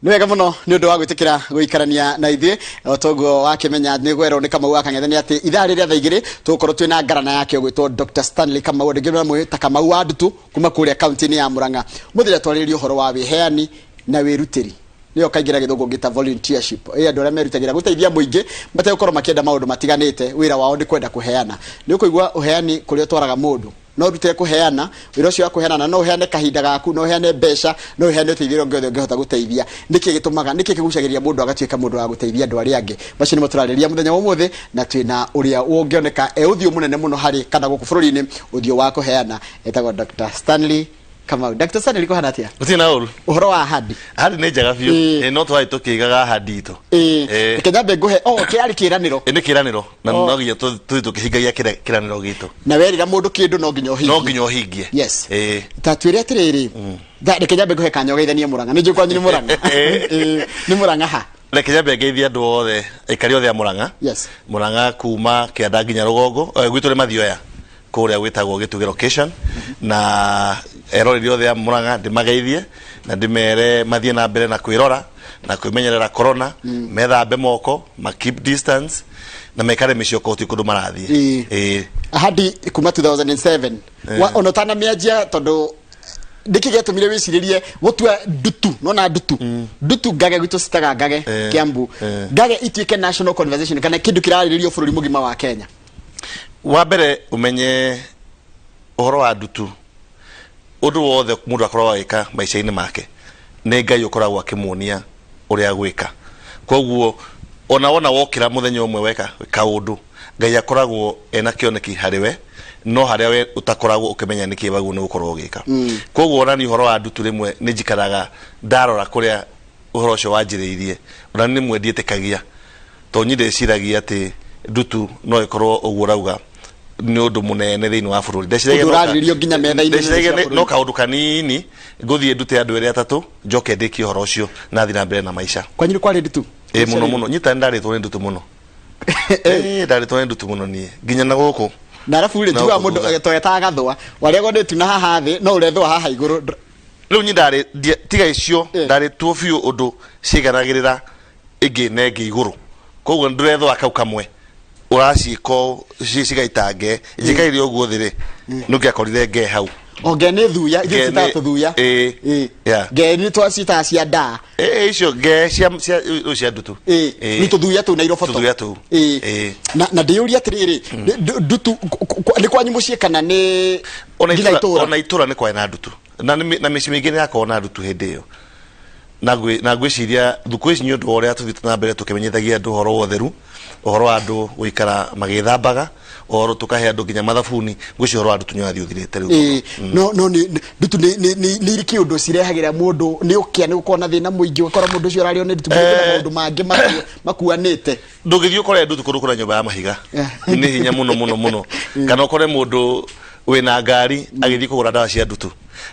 Nĩ wega mũno nĩ ũndũ wa gwĩtĩkĩra gũikarania na ithuĩ. O toguo wakĩmenya nĩ gwerwo nĩ Kamau wa Kang'ethe nĩ atĩ ithaa rĩrĩa thaa 2 tũgũkorwo twĩna ngarana yake ũgwĩtwo Dr. Stanley Kamau, andũ aingĩ mamũĩ ta Kamau wa Ndutu kuma kũrĩa kaunti-inĩ ya Murang'a. Mũthĩ twarĩrĩria ũhoro wa wĩheani na wĩrutĩri, nĩyo kaingĩ na Gĩthũngũ ngĩta volunteership. Ĩ andũ arĩa merutagĩra gũteithia mũingĩ mategũkorwo makĩenda maũndũ matiganĩte, wĩra wao nĩ kwenda kũheana. Nĩ ũkũigua ũheani kũrĩa ũtwaraga mũndũ no ũrute kũheana wĩra ũcio wa kũheana, na no ũheane kahinda gaku, no ũheane mbeca, no ũheane ũteithio ũrĩa ũngĩ ũngĩhota gũteithia. Nĩkĩ gĩtũmaga, nĩkĩ kĩgucagĩrĩria mũndũ agatuĩka mũndũ wa gũteithia andũ arĩa angĩ? Macio nĩmo tũrarĩrĩria mũthenya wa ũmũthĩ, na twĩna ũrĩa ũngĩoneka e ũthiũ mũnene mũno harĩ kana gũkũ bũrũri-inĩ, ũthiũ wa kũheana, etagwo Dr. Stanley Kamau. Dr. Stanley, kũhana atĩa? Gũtirĩ na ũru. Ũhoro wa ahadi? Ahadi nĩ njega biũ. Ĩ, no twarĩ tũkĩigaga ahadi itũ. Reke nyambe ngũhe o kĩarĩ kĩranĩro. Ĩ, nĩ kĩranĩro na no nginya tũthiĩ tũkĩhingagia kĩranĩro gitũ. Na werĩra mũndũ kĩndũ no nginya ũhingie. No nginya ũhingie. Yes. Ta twĩre atĩrĩrĩ, reke nyambe ngũhe kanya ũgeithanie Mũrang'a. Nĩ njũĩ kwanyu nĩ Mũrang'a. Nĩ Mũrang'a ha? Reke nyambe ngeithie andũ othe, aikari othe a Mũrang'a. Mũrang'a kuma kĩanda nginya rũgongo, gwitũ nĩ Mathioya kũrĩa gwĩtagwo Gĩtugĩ location, na eroreri othe a Mũrang'a ndĩmageithie na ndĩmere mathiĩ na mbere na kwĩrora na kwĩmenyerera corona, methambe moko, ma keep distance na mekare mĩciĩ okorwo gũtirĩ kũndũ marathiĩ. Ahadi kuma 2007 wa ona ũtanamĩanjia, tondũ nĩkĩ gĩatũmire wĩcirĩrie gũtua ndutu nona ndutu ndutu ngage gwitũ citaga ngage Kiambu ngage ituĩke national conversation kana kĩndũ kĩrarĩrĩrio bũrũri mũgima wa Kenya? Wa mbere ũmenye ũhoro wa ndutu, ũndũ wothe mũndũ akoragwo agĩka maica-inĩ make nĩ Ngai ũkoragwo akĩmuonia ũrĩa gwĩka. Koguo ona wona wokĩra mũthenya ũmwe weka kaũndũ, Ngai akoragwo ena kĩoneki harĩ we, no harĩa we ũtakoragwo ũkĩmenya nĩkĩ wagĩrĩirwo nĩ gũkorwo ũgĩka. Koguo ona niĩ ũhoro wa ndutu rĩmwe nĩ njikaraga ndarora kũrĩa ũhoro ũcio wanjĩrĩirie, ona niĩ rĩmwe ndiĩtĩkagia, tondũ niĩ ndĩciragia atĩ ndutu no ĩkorwo ũguo ũrauga nĩ ũndũ mũnene thĩinĩ wa bũrũri. Ndeciragia Ũndũ ũrarĩrĩrio nginya metha-inĩ nene ndeciragia cia bũrũri. No kaũndũ kanini ngũthiĩ ndute andũ erĩ atatũ, njoke ndĩkie ũhoro ũcio na thiĩ na mbere na maica. Kwanyu nĩ kwarĩ ndutu? Ĩ, mũno mũno. Nyita ndarĩtwo nĩ ndutu mũno. Ĩ, ndarĩtwo nĩ ndutu mũno niĩ nginya na gũkũ. Na arabu rĩ Na njugaga gũkũ mũndũ thutha. twetaga gathũa warĩagwo nĩ tu na haha thĩ no ũrethũa haha igũrũ. Rĩu niĩ ndarĩ tiga icio ndarĩtwo biũ ũndũ ciaiganagĩrĩra ĩngĩ na ĩngĩ igũrũ, koguo ndũrethũa kau kamwe ũraciĩka cigaita nge njĩkaire ũguo thĩ rĩ, nĩ ũngĩakorire nge hau. O nge nĩ thuya, ithuĩ Nge twĩtaga tũthuya. Yeah. Nge nĩ twacitaga cia ndaa. Ĩ, icio nge cia rĩu cia ndutu. Nĩ tũthuya tũu na iroboto. Tũthuya tũu. Na ndĩyũria atĩrĩrĩ, ndutu nĩ kwanyu mũciĩ kana nĩ Ona nginya itũra? Ona itũra nĩ kwarĩ na ndutu na na mĩciĩ mĩingĩ nĩ yakoragwo na ndutu hĩndĩ ĩyo, na ngwĩciria thukũ ici nĩ ũndũ wa ũrĩa tũthiĩte na mbere tũkĩmenyithagia andũ ũhoro wa ũtheru, ũhoro wa andũ gũikara magĩthambaga, ũhoro tũkahe andũ nginya mathabuni, ngwĩciria ũhoro wa ndutu nĩ ũrathiĩ ũthirĩte rĩu. No nĩ ndutu nĩ irĩ kĩũndũ cirehagĩra mũndũ, nĩ ũkĩa, nĩ gũkorwo na thĩna mũingĩ, ũgakora mũndũ ũcio ũrarĩo nĩ ndutu na maũndũ mangĩ makuanĩte. Ndũngĩthiĩ ũkore ndutu kũndũ kũrĩa nyũmba ya mahiga, nĩ hinya mũno mũno mũno, kana ũkore mũndũ wĩna ngari agĩthiĩ kũgũra ndawa cia ndutu.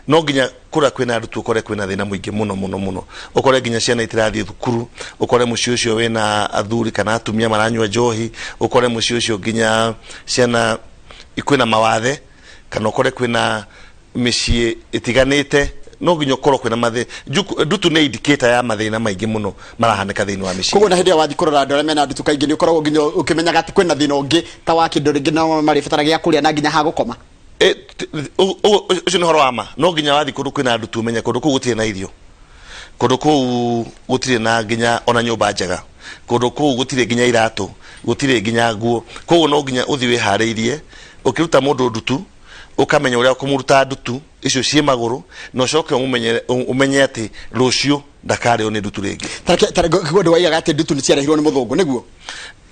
No nginya kũrĩa kwĩna ndutu ũkore kwĩna thĩna mũingĩ mũno mũno mũno, ũkore nginya ciana itirathiĩ thukuru, ũkore mũciĩ ũcio wĩna athuri kana atumia maranyua njohi, ũkore mũciĩ ũcio nginya ciana kwĩna mawathe, kana ũkore kwĩna mĩciĩ ĩtiganĩte. No nginya ũkorwo kwĩna mathĩna. Ndutu nĩ indicator ya mathĩna maingĩ mũno marahanĩka thĩinĩ wa mĩciĩ. Koguo na hĩndĩ ĩrĩa wathiĩ kũrora andũ arĩa mena ndutu, kaingĩ nĩ ũkoragwo nginya ũkĩmenyaga atĩ kwĩna thĩna ũngĩ ta wa kĩndũ rĩngĩ no marĩbatara gĩa kũrĩa na nginya ha gũkoma. Ũcio nĩ ũhoro wa ma. No nginya wathiĩ kũndũ kwĩna ndutu ũmenye kũndũ kũu gũtirĩ na irio, kũndũ kũu gũtirĩ na nginya ona nyũmba njega, kũndũ kũu gũtirĩ nginya iratũ, gũtirĩ nginya nguo. Koguo no nginya ũthiĩ wĩharĩirie ũkĩruta mũndũ ndutu, ũkamenya ũrĩa kũmũruta ndutu icio ciĩ magũrũ, na ũcoke ũmenye atĩ rũciũ ndakarĩo nĩ ndutu rĩngĩ. Tareke ndũ waigaga atĩ ndutu nĩ ciarehirwo nĩ mũthũngũ, nĩguo?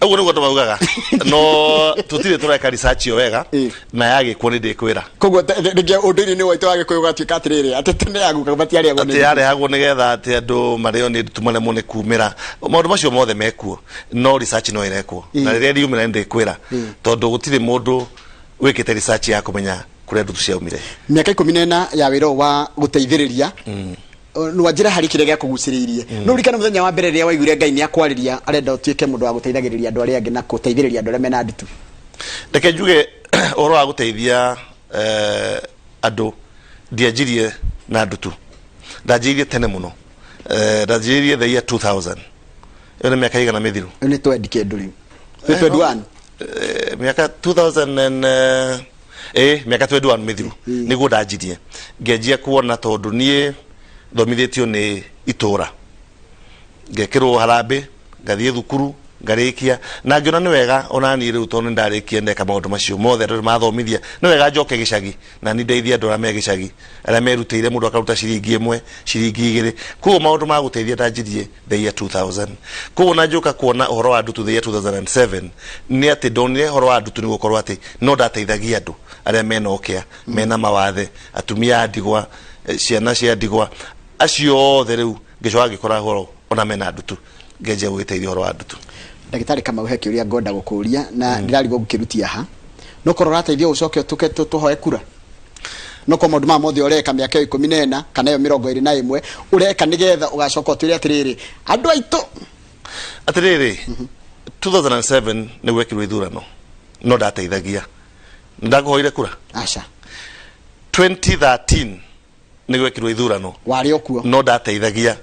Ũguo nĩguo andũ maugaga, no tũtirĩ tũreka research ĩyo wega, na yagĩkwo nĩ ndĩkwĩra. Koguo rĩngĩ ũndũire-inĩ waitũ wa Gĩkũyũ ũgatuĩka atĩrĩrĩ, atĩ tene aguka matiarĩagwo nĩ atĩ ndutu. Yarehagwo nĩgetha atĩ andũ marĩo nĩ ndutu maremwo nĩ kumĩra. Maũndũ macio mothe mekuo, no research no ĩrekwo, na rĩrĩa riumĩra nĩ ndĩkwĩra, tondũ gũtirĩ mũndũ wĩkĩte research ya kũmenya kũrĩa ndutu ciaumire. Mĩaka 14 ya wĩra ũyũ wa gũteithĩrĩria, nwanjĩra harĩ kĩrĩa gĩakũgucĩrĩirie. No ũririkane mũthenya wa mbere rĩrĩa waiguire Ngai nĩ akwarĩria, arenda ũtuĩke mũndũ wa gũteithagĩrĩria andũ arĩa angĩ na gũteithĩrĩria andũ arĩa mena ndutu? Reke njuge ũhoro wa gũteithia andũ ndianjirie na ndutu, ndanjirie tene mũno. Ndanjĩrĩirie the year 2000. Ĩyo nĩ mĩaka igana mĩthiru? Ĩyo nĩ twendi kĩndũ rĩu, nĩ 21. Mĩaka 2000 and, mĩaka 21 mĩthiru nĩguo ndanjirie, ngĩanjia kuona tondũ niĩ thomithĩtio nĩ itũra, ngekĩrwo harambĩ, ngathiĩ thukuru, ngarĩkia, na ngĩona nĩ wega ona niĩ rĩu tondũ nĩ ndarĩkia, ndeka maũndũ macio mothe andũ mathomithia, nĩ wega njoke gĩcagi na niĩ ndeithie andũ arĩa me gĩcagi, arĩa merutĩire, mũndũ akaruta ciringi 1, ciringi 2. Koguo maũndũ ma gũteithia ndanjirie the year 2000. Koguo na njoka kuona ũhoro wa ndutu the year 2007, nĩ atĩ ndonire ũhoro wa ndutu nĩ gũkorwo atĩ no ndateithagia andũ arĩa mena ũkĩa, mena mawathe, atumia a ndigwa, ciana cia ndigwa, acio othe. Rĩu ngĩcoka ngĩkora ũhoro ona mena ndutu, ngenjia gũgĩteithia ũhoro wa ndutu. Ndagĩtarĩ Kamau, he kĩũria ngwenda gũkũria na ndĩrarigwo ngũkĩrutia ha. No korwo ũrateithia ũcoke ũtũke tũhoe kura, no korwo maũndũ maya mothe ũreka mĩaka ĩyo 14 kana ĩyo 21 ũreka nĩgetha ũgacoka ũtwĩre atĩrĩrĩ, andũ aitũ. Atĩrĩrĩ, 2007 nĩ gwekirwo ithurano, no ndateithagia, ndakũhoire kura? Aca. 2013 nĩ gwekirwo ithurano. Warĩ o kuo. No ndateithagia,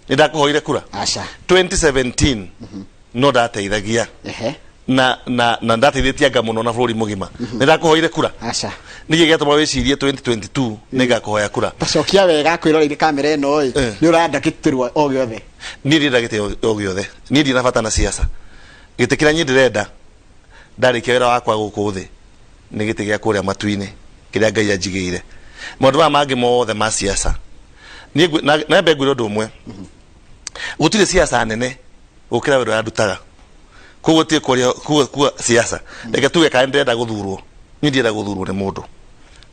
nĩ ndakũhoire kura? Aca. 2017 no ndateithagia. Na ndateithĩtie anga mũno na bũrũri mũgima, nĩ ndakũhoire kura? Aca. Nĩkĩ gĩatũma wĩcirie 2022 nĩ ngakũhoya kura? Tacokia wega kwĩroreire kamera ĩno ĩ. Nĩ ũranda gĩtĩrwa o gĩothe? Niĩ ndĩrenda gĩtĩ o gĩothe. Niĩ ndirĩ na bata na siasa. Gĩtĩ kĩrĩa niĩ ndĩrenda ndarĩkia wĩra wakwa gũkũ thĩ nĩ gĩtĩ gĩa kũrĩa matu-inĩ kĩrĩa Ngai anjigĩire. Maũndũ maya mangĩ mothe ma siasa, niĩ na mbe ngwĩre ũndũ ũmwe, gũtirĩ siasa nene gũkĩra wĩra ũrĩa ndutaga. Koguo tie kwaria kuga siasa, reke tuge kana ndĩrenda gũthurwo, niĩ ndirenda gũthurwo nĩ mũndũ,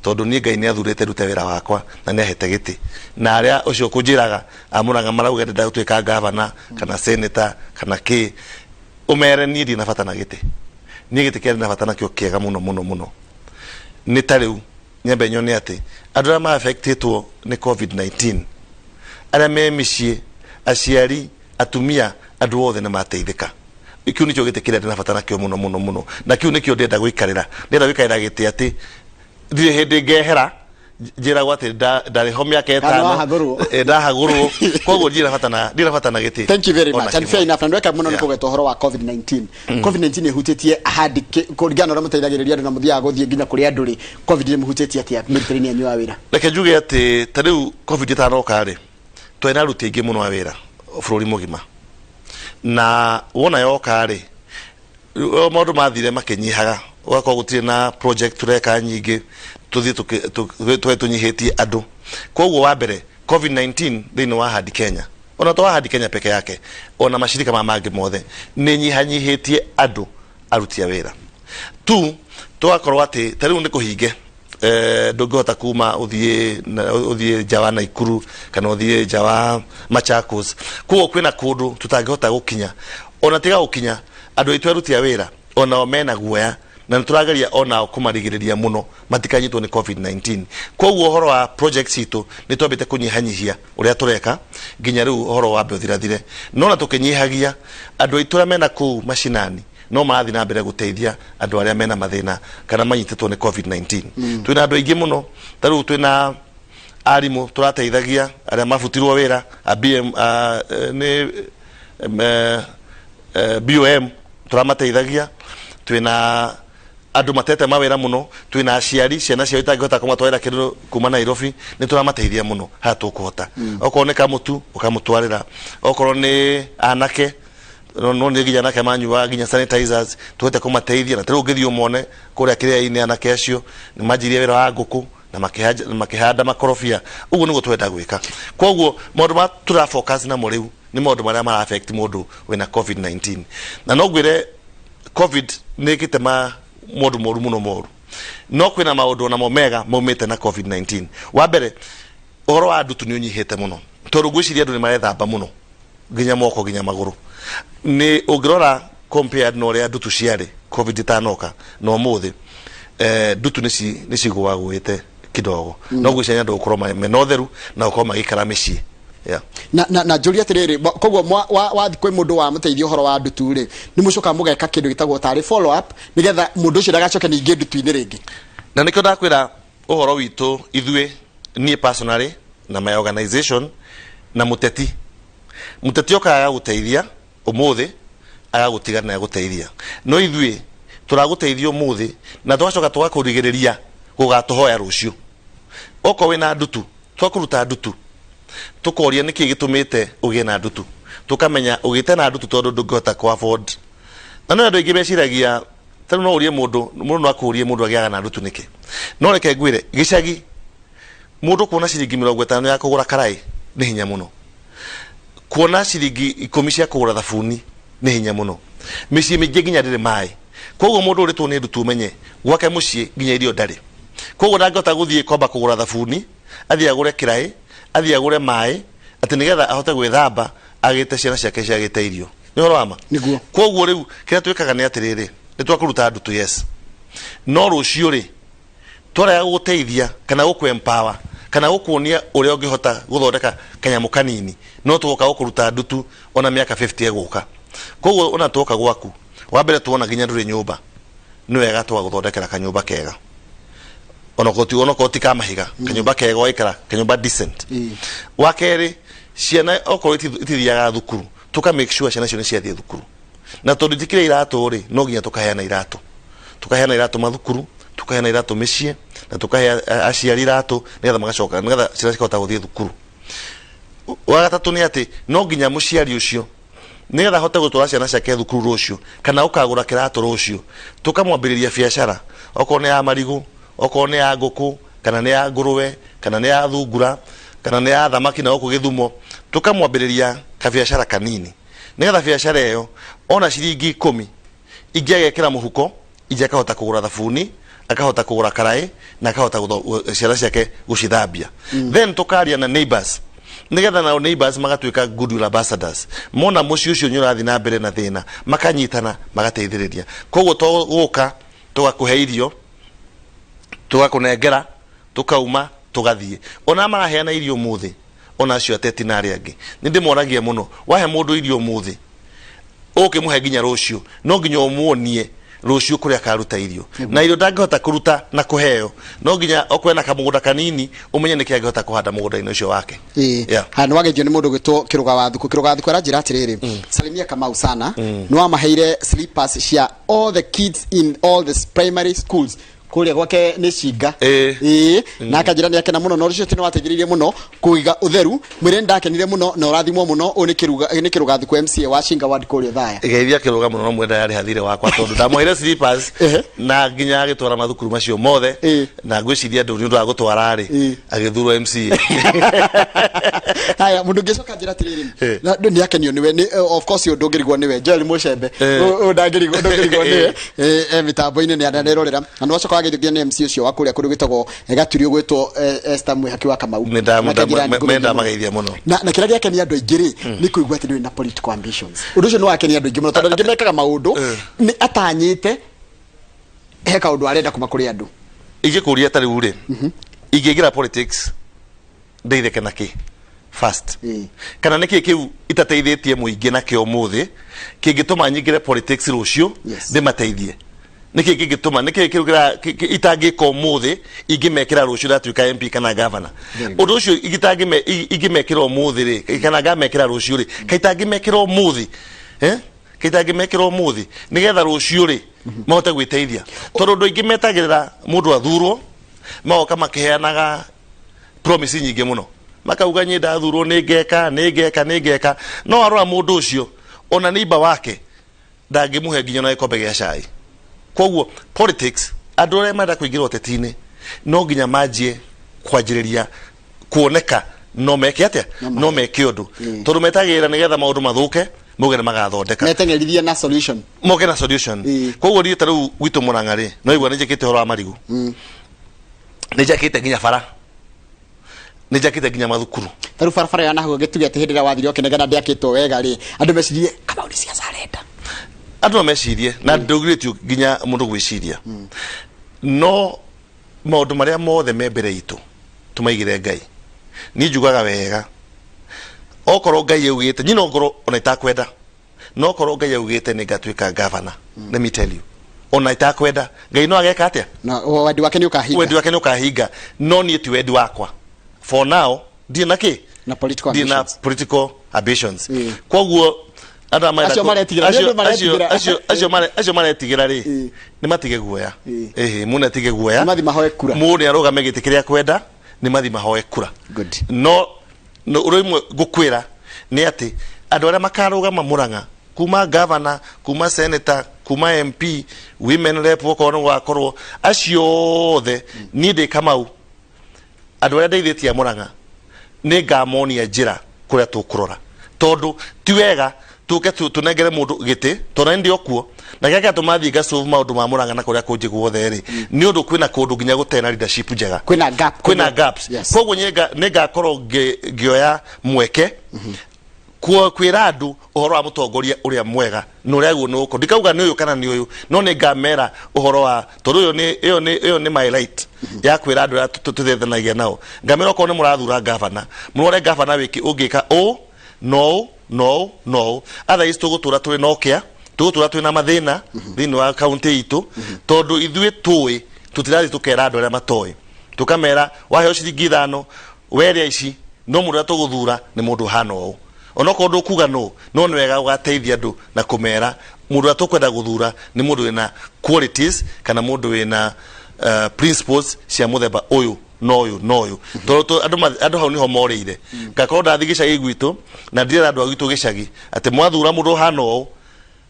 tondũ niĩ Ngai nĩ athurĩte ndute wĩra wakwa na nĩ ahete gĩtĩ. Na arĩa ũcio kũnjĩraga amũraga marauga ndĩrenda gũtuĩka gavana kana senator kana kĩ, ũmere niĩ ndirĩ na bata na gĩtĩ. Niĩ gĩtĩ kĩrĩa ndĩ na bata nakĩo kĩega mũno mũno mũno nĩ ta rĩu nyambe nyone atĩ andũ arĩa ma-affectĩtwo nĩ COVID-19, arĩa me mĩciĩ, aciari, atumia, andũ othe nĩ mateithĩka. Kĩu nĩkĩo gĩtĩ kĩrĩa ndĩ na bata nakĩo mũno mũno mũno, na kĩu nĩkĩo ndĩrenda gũikarĩra. Ndĩrenda gũikarĩra gĩtĩ atĩ ndirĩ hĩndĩ ngehera njĩragwo atĩ ndarĩ ho mĩaka Kana 5. Wahagũrwo. Ndahagũrwo. Koguo ndirĩ na bata na gĩtĩ Thank you very ona much and kĩmwe. fair enough. Na ndweka muno nĩ kũgweta ũhoro wa COVID-19. COVID-19 ĩhutĩtie ahandi kũringana na ũrĩa mũteithagĩrĩria andũ na mũthiaga gũthiĩ nginya kũrĩa andũ rĩ, COVID nĩ mũhutĩtie atĩa mĩrutĩre-inĩ yanyu ya wĩra? Reke njuge atĩ ta rĩu COVID ĩtanoka rĩ, twarĩ na aruti aingĩ mũno a wĩra bũrũri mũgima, na wona yoka rĩ, rĩu maũndũ mathire makĩnyihaga, ũgakorwo gũtirĩ na project tũreka nyingĩ, tũthiĩ tũge tũnyihĩtie andũ. Koguo wa mbere, COVID-19 thĩinĩ wa Ahadi Kenya, ona to Ahadi Kenya peke yake, ona mashirika maya mangĩ mothe, nĩ nyihanyihĩtie andũ aruti a wĩra tu, tũgakorwo atĩ ta rĩu nĩ kũhinge, ndũngĩhota kuma ũthiĩ ũthiĩ nja wa Naikuru kana ũthiĩ nja wa Machakos. Koguo kwĩna kũndũ tũtangĩhota gũkinya. Ona tiga gũkinya, andũ aitũ aruti a wĩra onao mena guoya, na nĩ tũrageria onao kũmarigĩrĩria mũno matikanyitwo nĩ COVID-19. Koguo ũhoro wa project citũ nĩ twambĩte kũnyihanyihia ũrĩa tũreka nginya rĩu ũhoro wambe ũthirathire. No na tũkĩnyihagia, andũ aitũ arĩa mena kũu macinani no marathiĩ na mbere gũteithia andũ arĩa mena mathĩna kana manyitĩtwo nĩ COVID-19. Twĩna andũ aingĩ mũno, ta rĩu twĩna arimũ tũrateithagia arĩa mabutirwo wĩra a BM, nĩ BOM tũramateithagia. Twĩna andũ matete mawĩra mũno, twĩna aciari ciana ciao itangĩhota kũmatwarĩra kĩndũ kuma Nairobi, nĩ tũramateithia mũno harĩa tũkũhota. Okorwo nĩ kamũtu ũkamũtwarĩra, okorwo nĩ anake, no nĩ nginya anake manyuaga nginya sanitizers, tũhote kũmateithia. Na tarĩu ũngĩthiĩ ũmone kũrĩa kĩrĩa-inĩ, anake acio nĩ manjirie wĩra wa ngũkũ na makĩhanda makorobia. Ũguo nĩguo twenda gwĩka. Koguo maũndũ ma tũra focus namo rĩu nĩ maũndũ marĩa mara affect mũndũ wĩna COVID-19. Na no ngwĩre COVID nĩ ĩkĩte ma maũndũ moru mũno moru, no kwĩna maũndũ onamo mega maumĩte na COVID-19. Wa mbere, ũhoro wa ndutu nĩ ũnyihĩte mũno, tondũ ngwĩciria andũ nĩ marethamba mũno nginya moko nginya magũrũ. Nĩ ũngĩrora compared na ũrĩa ndutu ciarĩ COVID ĩtanoka na ũmũthĩ, ndutu nĩ cigũagũĩte kidogo. No ngwĩciria andũ gũkorwo mena ũtheru na gũkorwo magĩikara mĩciĩ, yeah. Na njũrie atĩrĩrĩ, koguo wathiĩ kwĩ mũndũ wa mũteithia ũhoro wa ndutu rĩ, nĩ mũcokaga mũgeka kĩndũ gĩtagwo tarĩ follow up nĩgetha mũndũ ũcio ndagacoke ningĩ ndutu-inĩ rĩngĩ? Na nĩkĩo ndakwĩra ũhoro witũ ithuĩ, niĩ personally na my organization na mũteti. Mũteti okaga agagũteithia ũmũthĩ, agagũtiga na agũteithia. No ithuĩ tũragũteithia ũmũthĩ na tũgacoka tũgakũrigĩrĩria gũgatũhoya rũciũ. Okorwo wĩna ndutu, twakũruta ndutu tũkoria nĩkĩ gĩtũmĩte ũgĩe na ndutu, tũkamenya ũgĩte na ndutu tondũ ndũngĩhota kũ afford. Na no andũ aingĩ meciragia ta rĩu no ũrie mũndũ, mũndũ no akũrie mũndũ agĩaga na ndutu nĩkĩ. No reke ngwĩre, gĩcagi mũndũ kuona ciringi 50 ya kũgũra karaĩ nĩ hinya mũno. Kuona ciringi 10 cia kũgũra thabuni nĩ hinya mũno. Mĩciĩ mĩingĩ nginya ndĩrĩ maĩ. Koguo mũndũ ũrĩtwo nĩ ndutu ũmenye gwake mũciĩ nginya irio ndarĩ. Koguo ndangĩhota gũthiĩ kwamba kũgũra thabuni, athiĩ agũre kĩraĩ, athiĩ agũre maĩ, atĩ nĩgetha ahote gwĩthamba agĩte ciana ciake ciagĩte irio. Nĩ ũhoro wa ma? Nĩguo. Koguo rĩu kĩrĩa twĩkaga nĩ atĩrĩrĩ, nĩ twakũruta ndutu yes. No rũciũ rĩ, twarega gũgũteithia kana gũkũ empower kana gũkuonia ũrĩa ũngĩhota gũthondeka kanyamũ kanini, no tũgoka gũkũruta ndutu ona mĩaka 50 ĩgũka. Koguo ona twoka gwaku, wa mbere tuona nginya ndũrĩ nyũmba, nĩ wega tũgagũthondekera kanyũmba kega. Onokorwo ti ka mahiga, kanyũmba kega ũgaikara, kanyũmba decent. Wa kerĩ, ciana okorwo itithiaga thukuru, tũka make sure ciana icio nĩ ciathiĩ thukuru. Na tondũ itikĩrĩ iratũ rĩ, no nginya tũkaheana iratũ. Tũkaheana iratũ mathukuru, tũkaheana iratũ mĩciĩ, na tũkahe aciari iratũ, nĩgetha magacoka, nĩgetha ciana cikahota gũthiĩ thukuru. Wa gatatũ nĩ atĩ, no nginya mũciari ũcio, nĩgetha ahote gũtwara ciana ciake thukuru rũciũ, kana gũkagũra kĩratũ rũciũ, tũkamwambĩrĩria biacara, okorwo nĩ ya marigũ, okorwo nĩ ya ngũkũ, kana nĩ ya ngũrũwe, kana nĩ ya thungura, kana nĩ ya thamaki na gũkũ Gĩthumo, tũkamwambĩrĩria kabiacara kanini. Nĩgetha biacara ĩyo, ona ciringi 10, ingĩ agekĩra mũhuko, ingĩ akahota kũgũra thabuni, akahota kũgũra karaĩ, na akahota ciana ciake gũcithambia. Then tũkaria na neighbors, nĩgetha nao neighbors magatuĩka goodwill ambassadors. Mona mũciĩ ũcio nĩ ũrathiĩ na mbere na thĩna, makanyitana, magateithĩrĩria. Koguo to gũka, tũgakũhe irio, tũgakũnengera, tũkauma, tũgathiĩ. Ona maraheana irio ũmũthĩ, ona acio ateti na arĩa angĩ, nĩ ndĩmoragia mũno, wahe mũndũ irio ũmũthĩ, ũkĩmũhe nginya rũciũ, no nginya ũmuonie rũciũ kũrĩa akaruta irio. Na irio ndangĩhota kũruta na kũheo, no nginya okorwo ena kamũgũnda kanini, ũmenye nĩkĩ angĩhota kũhanda mũgũnda-inĩ ũcio wake. Ha, nĩ wageithio nĩ mũndũ ũgwĩtwo Kĩrũga wa Thuku. Kĩrũga wa Thuku aranjĩra atĩrĩrĩ, salimia Kamau sana, nĩ wamaheire slippers cia all the kids in all the primary schools kũrĩa gwake nĩ cinga. Ĩĩ, na akanjĩra nĩ akena mũno na ũcio nĩ wateithĩrĩirie mũno kũiga ũtheru. Mwĩre nĩ ndakenire mũno na ũrathimwo mũno. Ũyũ nĩ Kĩruga, nĩ Kĩrũga Thuku MCA wa Cinga ward kũrĩa Othaya. Geithia Kĩrũga mũno, no mwenda yarĩ hathire wakwa tondũ ndamũheire slippers na nginya agĩtwara mathukuru macio mothe, na ngwĩciria andũ nĩ ũndũ wa gũtwara rĩ, agĩthurwo MCA. Haya, mũndũ ũngĩcoka njĩra atĩrĩrĩ, na nĩ akenio nĩwe nĩ of course ũyũ ndũngĩrigwo nĩwe, Joel Mũcembe. Ũyũ ndũngĩrigwo nĩwe. Mĩtambo-inĩ nĩ anarerorera na nĩ wacoka wageithio nĩ MC ũcio wa kũrĩa kũndũ gwĩtagwo Gaturio gwĩtwo Esther Mwĩhaki wa Kamau. Nĩ Akĩnjĩra nĩ ngũgeithia mũno. ndamageithia mũno. Na kĩrĩa gĩakenia andũ aingĩ rĩ, nĩ kũigua atĩ ndũrĩ na political ambitions. Ũndũ ũcio nĩ wakenia andũ aingĩ mũno tondũ andũ aingĩ mekaga maũndũ nĩ atanyĩte he kaũndũ arenda kuma kũrĩ andũ. Ingĩkũria ta rĩu rĩ, ingĩingĩra politics ndeithĩke na kĩ first? Kana nĩkĩ kĩu itateithĩtie mũingĩ nakĩo ũmũthĩ kĩngĩtũma nyingĩre politics rũciũ? Ndĩmateithie nĩkĩ kĩngĩtũma, nĩkĩ kĩu itangĩka ũmũthĩ ingĩmekĩra rũciũ ndatuĩka MP kana governor? Ũndũ ũcio ingĩmekĩra ũmũthĩ rĩ, kana ngamekĩra rũciũ rĩ, kaĩ itangĩmekĩra ũmũthĩ, eh? Kaĩ itangĩmekĩra ũmũthĩ nĩgetha rũciũ rĩ mahote gwĩteithia? Tondũ andũ aingĩ metagĩrĩra mũndũ athurwo, magoka makĩheanaga promise nyingĩ mũno, makauga niĩ ndathurwo nĩ ngeka, nĩ ngeka, nĩ ngeka, no arora mũndũ ũcio ona neighbor wake ndangĩmũhe nginya na gĩkombe gĩa cai. Koguo politics, andũ arĩa marenda kũingĩra ũteti-inĩ no nginya manjie kwanjĩrĩria kuoneka no meke atĩa, no meke ũndũ, tondũ metagĩrĩra nĩgetha maũndũ mathũke mauge nĩ magathondeka. Meteng'erithie na solution. Moke na solution. Koguo niĩ ta rĩu gwitũ Mũrang'a rĩ, no igua nĩ njĩkĩte ũhoro wa marigũ, nĩ njakĩte nginya bara, nĩ njakĩte nginya mathukuru. Ta rĩu barabara ya nahu gĩtuge atĩ hĩndĩ ĩrĩa wathire ũkĩnegena ndĩakĩtwo wega rĩ, andũ mecirie Kamau nĩ ciaca arenda. Andũ no mecirie na ndũgirĩtio nginya mũndũ gwĩciria, no maũndũ marĩa mothe me mbere itũ tũmaigĩre Ngai. Niĩ njugaga wega, okorwo Ngai augĩte niĩ no ngorwo ona itakwenda, no korwo Ngai augĩte nĩ ngatuĩka governor, let me tell you, ona itakwenda Ngai no ageka atĩa? Na wendi wake nĩ ũkahinga. Wendi wake nĩ ũkahinga, no niĩ ti wendi wakwa. For now ndirĩ na kĩ. Na political ndirĩ na ambitions. political ambitions. Koguo andũ aya marenda Acio maretigĩra, nĩ andũ maretigĩra. Acio maretigĩra rĩ, nĩ matige guoya. Ĩhĩ, mũndũ atige guoya. Nĩ mathi mahoe kura. Mũndũ nĩ arũgame gĩtĩ kĩrĩa akwenda, nĩ mathi mahoe kura. Good. No ũndũ ũmwe ngũkwĩra nĩ atĩ andũ arĩa makarũgama Murang'a, kuma governor, kuma senator, kuma MP, women rep, okorwo nĩ gũgakorwo, acio othe, niĩ ndĩ Kamau, andũ arĩa ndeithĩtie a Murang'a nĩ ngamonia njĩra kũrĩa tũkũrora, tondũ ti wega tũke tũnengere mũndũ gĩtĩ, tondũ nĩ ndĩ o kuo na kĩrĩa kĩratũma thiĩ ngasolve maũndũ ma Murang'a na kũrĩa kũngĩ guothe rĩ, nĩ ũndũ kwĩna kũndũ nginya gũtarĩ na leadership njega. Kwĩna gap. Kwĩna gaps. Koguo nĩ ngakorwo ngĩoya mweke kwĩra andũ ũhoro wa mũtongoria ũrĩa mwega na ũrĩa guo nĩ ũkũ ndikauga nĩ ũyũ kana nĩ ũyũ, no nĩ ngamera ũhoro wa tondũ ũyũ nĩ ĩyo nĩ my right ya kwĩra andũ arĩa tũthethanagia nao. Ngamera okorwo nĩ mũrathura gavana, mũrore gavana wĩki ũngĩka ũũ no ũũ no ũũ no ũũ, otherwise tũgũtũra tũrĩ na ũkĩa, tũgũtũra twĩ na mathĩna thĩinĩ wa kaunti itũ, tondũ ithuĩ tũĩ tũtirathiĩ tũkera andũ arĩa matoĩ, tũkamera waheo ciringi 5 werĩa ici, no mũndũ ũrĩa tũgũthura nĩ mũndũ ũhana ũũ. Onokorwo ndũkuga no no nĩ wega ũgateithia andũ na kũmera mũndũ ũrĩa tũkwenda gũthura nĩ mũndũ wĩna qualities kana mũndũ wĩna principles cia mũthemba ũyũ na ũyũ na ũyũ, tondũ andũ hau nĩho morĩire. Ngakorwo ndathiĩ gĩcagi gwitũ na ndirera andũ a gwitũ gĩcagi atĩ mwathura mũndũ ũhana ũũ,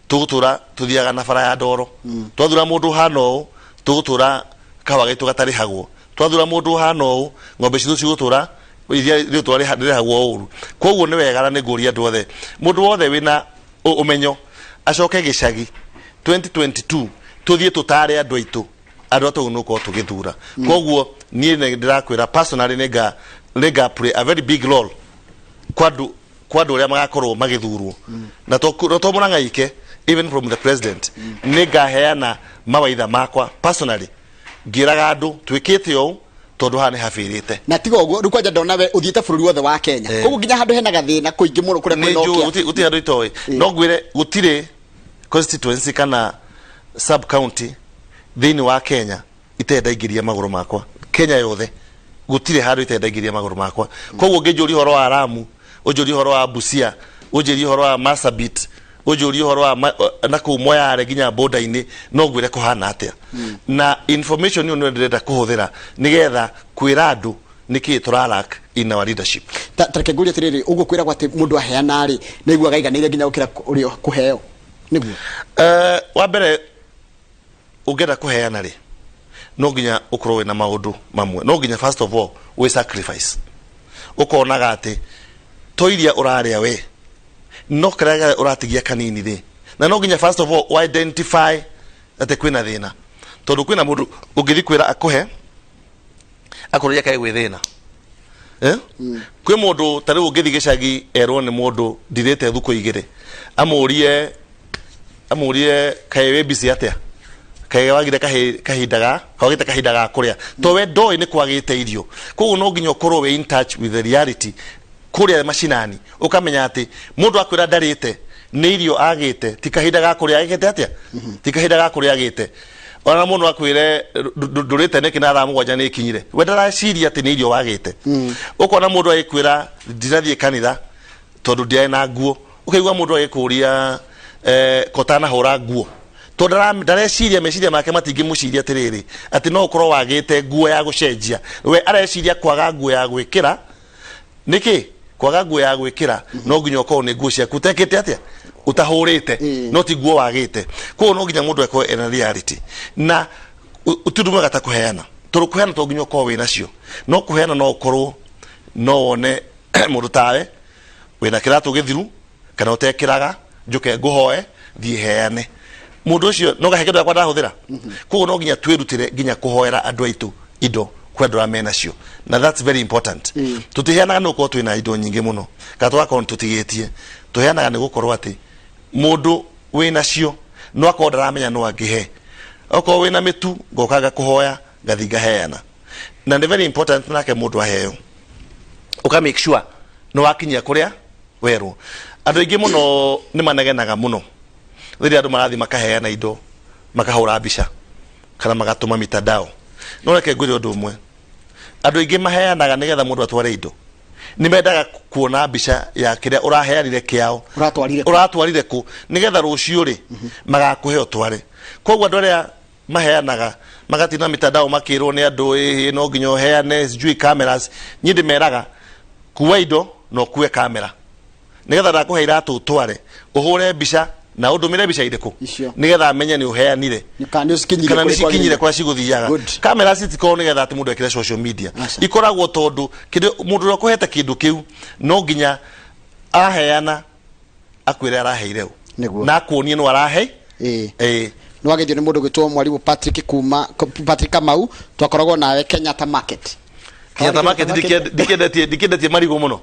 tũgũtũra tũthiaga na bara ya ndoro, twathura mũndũ ũhana ũũ, tũgũtũra kahũa gaitũ gatarĩhagwo, twathura mũndũ ũhana ũũ, ng'ombe citũ cigũtũra iria rĩtũra rĩrĩhagwo ũru. Koguo nĩ wega na nĩ ngũria andũ othe, mũndũ wothe wĩna ũmenyo acoke gĩcagi 2022, tũthiĩ tũtare andũ aitũ andũ atũ nĩ gũkorwo tũgĩthura. Koguo niĩ nĩ ndĩrakwĩra personally, nĩ nga play a very big role kwa andũ arĩa magakorwo magĩthurwo, na to Murang'a ike, even from the president nĩ ngaheana mawaitha makwa personally, ngĩraga andũ twĩkĩte ũũ tondũ haha nĩ habĩrĩte. Na tiga ũguo, rĩu kwanja ndona we ũthiĩte bũrũri wothe wa Kenya, koguo nginya handũ hena gathĩna kũingĩ mũno kũrĩa nĩ kwĩna njũĩ ũkĩa. Gũtirĩ handũ itoĩ. No ngwĩre gũtirĩ constituency kana sub county thĩinĩ wa Kenya itarĩ ndaingĩria magũrũ makwa. Kenya yothe gũtirĩ handũ itarĩ ndaingĩria magũrũ makwa. Koguo ũngĩnjũria ũhoro wa Lamu, ũnjũrie ũhoro wa Busia, ũnjũrie ũhoro wa Marsabit, ũnjũrie ũhoro wa na kũu Moyale nginya border-inĩ, no ngwĩre kũhana atĩa. Na information ĩyo nĩyo ndĩrenda kũhũthĩra nĩgetha kwĩra andũ nĩkĩĩ tũralack in our leadership. Ta reke ngũrie atĩrĩrĩ, ũguo kwĩragwo atĩ mũndũ aheana rĩ, nĩ aiguaga aiganĩire nginya gũkĩra ũrĩa kũheo, nĩguo? Wa mbere, ũngĩenda kũheana rĩ, no nginya ũkorwo wĩna maũndũ mamwe. No nginya first of all wĩ sacrifice, ũkonaga atĩ to iria ũrarĩa we, no kĩrĩa gĩothe ũratigia kanini rĩ, na no nginya first of all u identify atĩ kwĩna thĩna, tondũ kwĩna mũndũ ũngĩthiĩ kwĩra akũhe akũrĩria kaĩ gwĩ thĩna, eh? Kwĩ mũndũ ta rĩu ũngĩthiĩ gĩcagi erwo nĩ mũndũ ndirĩte thukũ 2, amũrie kaĩ wĩ busy atĩa, kaĩ wagire kahinda ga kwagĩte kahinda ga kũrĩa, to we ndoĩ nĩ kwagĩte irio. Koguo no nginya ũkorwo wĩ in touch with the reality kũrĩa macinani, ũkamenya atĩ mũndũ akwĩra ndarĩte nĩ irio agĩte, ti kahinda ga kũrĩa agĩte atĩa, ti kahinda ga kũrĩa agĩte. Ona mũndũ akwĩre ndũrĩte nĩkĩ na thaa 7 nĩ ikinyire, we ndaraciria atĩ nĩ irio wagĩte. Ũkona mũndũ agĩkwĩra ndirathiĩ kanitha tondũ ndiarĩ na nguo, ũkaigua mũndũ agĩkũria kotanahũra nguo, tondũ ndareciria, meciria make matingĩmũciria atĩrĩrĩ atĩ no ũkorwo wagĩte nguo ya gũcenjia. We areciria kwaga nguo ya gwĩkĩra nĩkĩ? Kwaga nguo ya gwĩkĩra no nginya ũkorwo nĩ nguo ciaku ũtekĩte atĩa, ũtahũrĩte, no ti nguo wagĩte. Koguo no nginya mũndũ akorwo ena reality na ti ũndũ mwega ta kũheana, tondũ kũheana to nginya ũkorwo wĩ nacio. No kũheana no ũkorwo no wone mũndũ tawe wĩna kĩratũ gĩthiru kana ũtekĩraga, njũke ngũhoe thiĩ heane mũndũ ũcio no gahe kĩndũ gĩakwa ndahũthĩra. Koguo no nginya twĩrutĩre nginya kũhoera andũ aitũ indo kwĩ andũ arĩa menacio, na that's very important. Tũtiheanaga nĩ gũkorwo twĩna indo nyingĩ mũno kana tũgakorwo nĩ tũtigĩtie. Tũheanaga nĩ gũkorwo atĩ mũndũ wĩnacio no akorwo ndaramenya no angĩhe. Okorwo wĩna mĩtu, ngoka ngakũhoya, ngathi ngaheana. Na nĩ very important nake mũndũ aheo ũka make sure nĩ wakinyia kũrĩa werwo. Andũ aingĩ mũno nĩ manegenaga mũno rĩrĩa andũ marathiĩ makaheana indo, makahũra mbica kana magatũma mitandao. No reke ngwĩre ũndũ ũmwe, andũ aingĩ maheanaga nĩgetha mũndũ atware indo. Nĩ mendaga kuona mbica ya kĩrĩa ũraheanire kĩao. Ũratwarire kũ? Ũratwarire kũ, nĩgetha rũciũ rĩ magakũhe ũtware. Koguo andũ arĩa maheanaga magatinda mitandao makĩrwo nĩ andũ, ĩhĩ, no nginya ũheane sijui cameras, niĩ ndĩmeraga, kua indo na ũkue kamera, nĩgetha ndakũhe iratũ ũtware, ũhũre mbica na ũndũmĩre mbica irĩkũ. Icio. Nĩgetha menye nĩ ũheanire. Kana nĩ ũcikinyire kana nĩ kũrĩa cikinyire kwagĩrĩire. kũrĩa cigũthiaga. Kamera citikoragwo nĩgetha atĩ mũndũ ekĩre social media. Aca. Ikoragwo tondũ kĩndũ mũndũ ũrĩa ũkũhete kĩndũ kĩu no nginya aheana akwĩre araheire ũ. Na akuonie no arahe. Ĩĩ. Nĩ wageithio nĩ mũndũ gwĩtwo mwarimũ Patrick, kuma Patrick Kamau, twakoragwo nawe Kenyatta Market. Kenyatta Market, ndikĩendetie marigũ mũno,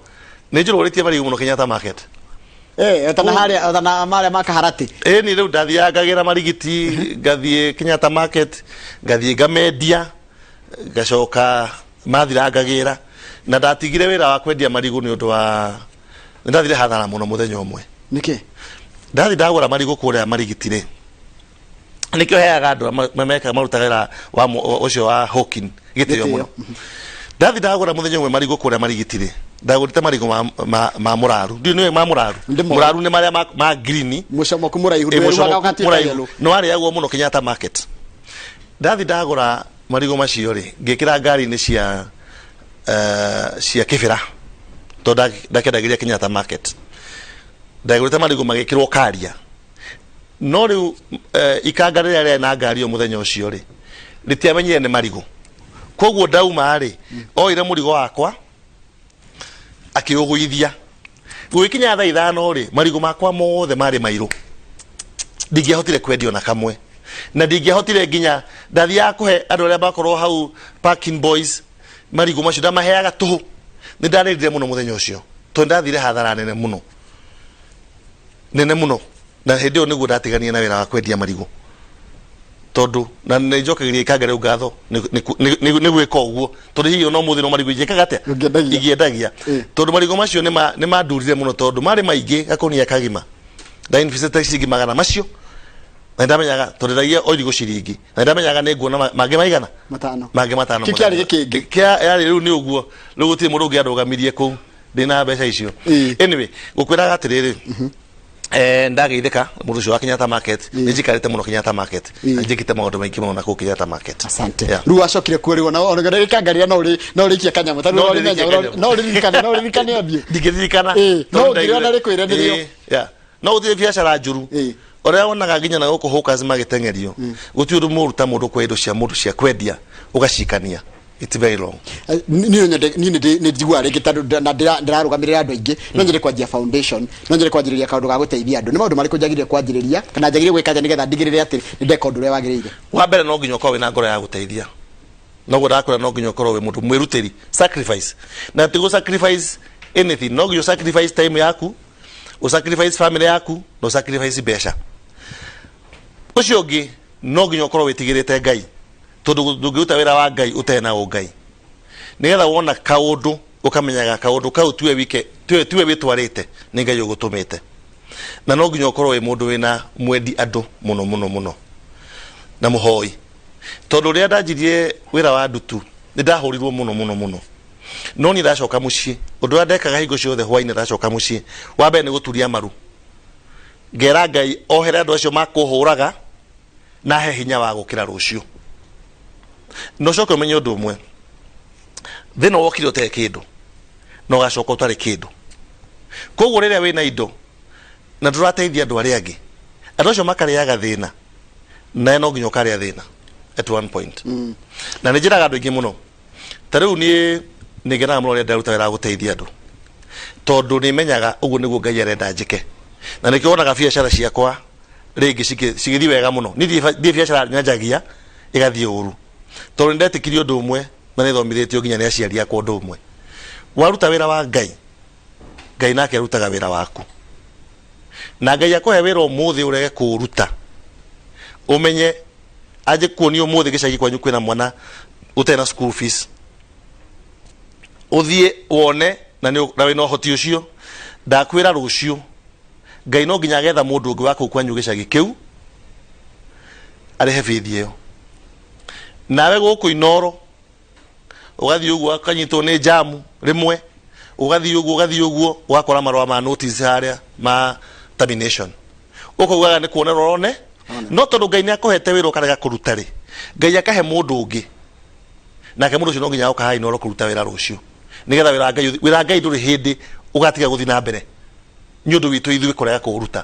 nĩ njũrũrĩtie marigũ mũno Kenyatta Market. Otana harĩa, otana marĩa ma Kaharati. Ĩni, rĩu ndathiaga ngagĩra marigiti, ngathiĩ Kenyatta Market, ngathiĩ ngamendia, ngacoka mathira ngagĩra. Na ndatigire wĩra wa kwendia marigũ nĩ ũndũ wa nĩ ndathire hathara mũno mũthenya ũmwe. Nĩkĩ? Ndathi ndagũra marigũ kũrĩa marigiti rĩ, nĩkĩo heaga andũ arĩa mekaga marutaga wĩra wa ũcio wa hawking gĩtĩo Gĩtĩo. mũno. Ndathi ndagũra mũthenya ũmwe marigũ kũrĩa marigiti rĩ, ndagũrĩte marigũ ma mũraru. Ndiũĩ nĩũĩ ma mũraru? Ndĩmoĩ. Mũraru nĩ marĩa ma green. Mũcomoku mũraihu. Ĩ, ndweruhaga mũcomoku ũgatuĩka mũraihu. yellow. Nĩ warĩagwo mũno Kenyatta Market. Ndathi ndagũra marigũ macio rĩ, ngĩkĩra ngari-inĩ cia kĩbĩra, tondũ ndakĩendagĩria Kenyatta Market. Ndagũrĩte marigũ magĩkĩrwo karia, no rĩu ikanga rĩrĩa rĩarĩ na ngari ĩyo mũthenya ũcio rĩ, rĩtiamenyire nĩ marigũ. Koguo ndauma rĩ, oire mũrigo wakwa akĩũgũithia. Gũgĩkinya thaa 5 rĩ, marigũ makwa mothe marĩ mairũ. Ndingĩahotire kwendia ona kamwe, na ndingĩahotire nginya ndathiaga kũhe andũ arĩa makorwo hau parking boys marigũ macio, ndamaheaga tũhũ. Nĩ ndarĩrire mũno mũthenya ũcio, tondũ ndathire hathara nene mũno, nene mũno. Na hĩndĩ ĩyo nĩguo ndatigania na wĩra wa kwendia marigũ, tondũ na nĩ njokagĩria ikanga rĩu ngatho nĩ gwĩka ũguo, tondũ hihi ona ũmũthĩ no marigũ ingĩkaga atĩa? Ũngĩendagia. Ingĩendagia. Tondũ marigũ macio nĩ mandurire mũno, tondũ marĩ maingĩ, gakũnia kagima ndainvestĩte ciringi magana macio, na ndamenyaga, tondũ ndagia o irigũ ciringi, na ndamenyaga nĩ nguona mangĩ maigana. 5. Mangĩ 5. Kĩu kĩarĩ gĩkĩngĩ. Kĩa yarĩ rĩu nĩ ũguo, rĩu gũtirĩ mũndũ ũngĩ andũgamirie kũu ndĩna mbeca icio. Anyway, gũkwĩraga atĩrĩrĩ, ndageithĩka mũndũ ũcio wa Kenyatta Market. Nĩ njikarĩte mũno Kenyatta Market na njĩkĩte maũndũ maingĩ mũno na kũu Kenyatta Market. Asante. Yeah. Rĩu wacokire kuo rĩu, ona gĩkangarĩra no ũrĩ no ũrĩkie kanyamũ ta No rĩu ndĩrĩkie ũrimenya kanyamũ. no ũririkane ũthiũ. Ndingĩririkana. No Tondũ ũngĩrĩona rĩkwĩre nĩrĩo. Yeah. No gũtirĩ biacara njũru ũrĩa wonaga nginya na gũkũ hawkers magĩteng'erio. Gũtirĩ ũndũ mũũru ta mũndũ kwendia indo cia mũndũ cia kwendia ũgacikania. It's very wrong. Niĩ no nyende, niĩ nĩ njiguaga rĩngĩ tondũ na ndĩrarũgamĩrĩra andũ aingĩ, no nyende kwanjia foundation, no nyende kwanjĩrĩria kaũndũ ga gũteithia andũ. Nĩ maũndũ marĩkũ njagĩrĩire kwanjĩrĩria kana njagĩrĩire gwĩka atĩa nĩgetha ndigĩrĩre atĩ nĩ ndeka ũndũ ũrĩa wagĩrĩire? Wa mbere, no nginya ũkorwo wĩna ngoro ya gũteithia. Noguo ndakwĩra, no nginya ũkorwo wĩ mũndũ mwĩrutĩri, sacrifice, na ti gũ sacrifice anything, no nginya sacrifice time yaku, ũ sacrifice family yaku, na ũ sacrifice mbeca. Ũcio ũngĩ, no nginya ũkorwo wĩtigĩrĩte Ngai, tondũ ndũngĩruta wĩra wa Ngai ũtarĩ na ũngai, nĩgetha wona kaũndũ ũkamenyaga kaũndũ kau tiwe wike, tiwe wĩtwarĩte, nĩ Ngai ũgũtũmĩte. Na no nginya ũkorwo wĩ mũndũ wĩna mwendi andũ mũno mũno mũno na mũhoi, tondũ rĩrĩa ndanjirie wĩra wa ndutu nĩ ndahũrirwo mũno mũno mũno. No niĩ ndacoka mũciĩ, ũndũ ũrĩa ndekaga hingo ciothe hwainĩ ndacoka mũciĩ, wa mbere nĩ gũturia maru, ngera Ngai ohere andũ acio makũhũraga na he hinya wa gũkĩra rũciũ. Na ũcoke ũmenye ũndũ ũmwe, thĩna wokire ũtarĩ kĩndũ na ũgacoka ũtarĩ kĩndũ. Koguo rĩrĩa wĩna indo na ndũrateithia andũ arĩa angĩ, andũ acio makarĩaga thĩna, nawe no nginya ũkarĩa thĩna at one point. Na nĩ njĩraga andũ aingĩ mũno, ta rĩu niĩ nĩ ngenaga mũno rĩrĩa ndĩraruta wĩra wa gũteithia andũ, tondũ nĩ menyaga ũguo nĩguo Ngai arenda njĩke. Na nĩkĩo wonaga biacara ciakwa rĩngĩ cigĩthiĩ wega mũno. Niĩ ndirĩ biacara nyanjagia ĩgathiĩ ũru, tondũ nĩ ndetĩkirie ũndũ ũmwe na nĩ thomithĩtio nginya nĩ aciari akwa ũndũ ũmwe: waruta wĩra wa Ngai, Ngai nake arutaga wĩra waku. Na Ngai akũhe wĩra ũmũthĩ ũrege kũũruta, ũmenye anjĩ kuonia ũmũthĩ gĩcagi kwanyu kwĩna mwana ũtarĩ na school fees, ũthiĩ wone na na wĩna ũhoti ũcio, ndakwĩra rũciũ Ngai no nginya agetha mũndũ ũngĩ wa kũu kwanyu gĩcagi kĩu arĩhe bithi ĩyo. Nawe gũkũ Inoro ũgathiĩ ũguo akanyitwo nĩ jamu rĩmwe. Ũgathiĩ ũguo, ũgathiĩ ũguo, ũgakora marũa ma notice harĩa ma termination. Ũkaugaga nĩ kuonerwo ũrone, no tondũ Ngai nĩ akũhete wĩra ũkarega kũruta rĩ, Ngai akahe mũndũ ũngĩ, nake mũndũ ũcio no nginya oka haha Inooro kũruta wĩra rũciũ, nĩgetha wĩra wa Ngai, wĩra wa Ngai ndũrĩ hĩndĩ ũgatiga gũthiĩ na mbere nĩ ũndũ witũ ithuĩ kũrega kũũruta.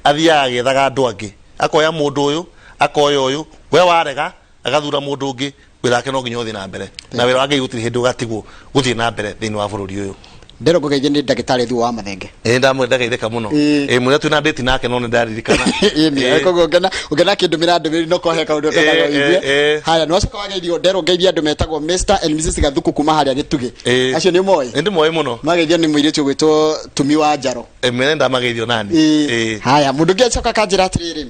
Athiaga agĩethaga andũ angĩ, akoya mũndũ ũyũ, akoya ũyũ, we warega agathura mũndũ ũngĩ, wĩra wake no nginya ũthiĩ na mbere, na wĩra wa Ngai gũtirĩ hĩndĩ ũgatigwo gũthiĩ na mbere thĩinĩ wa bũrũri ũyũ. Ndero ngũgeithie nĩ ndagĩtarĩ Thuo wa Mathenge. Ĩĩ, ndamwenda geithĩka mũno. Ĩĩ, mwĩra twĩna ndĩti nake no nĩ ndaririkana. Ĩĩ, koguo ngena ngena kĩndũmĩra ndũmĩrĩri no kohe kaũndũ kendaga ũigue. Haya, nĩ wacoka wageithio Ndero ngeithie andũ metagwo Mr and Mrs Gathuku kuma harĩa Gĩtugĩ. Acio nĩ ũmoĩ? Nĩ ndĩmoĩ mũno. Mageithio nĩ mũirĩtu ũgwĩtwo Tumi wa Njaro. Mwĩre ndamageithio nani. Haya, mũndũ ũngĩ acoka akanjĩra atĩrĩrĩ,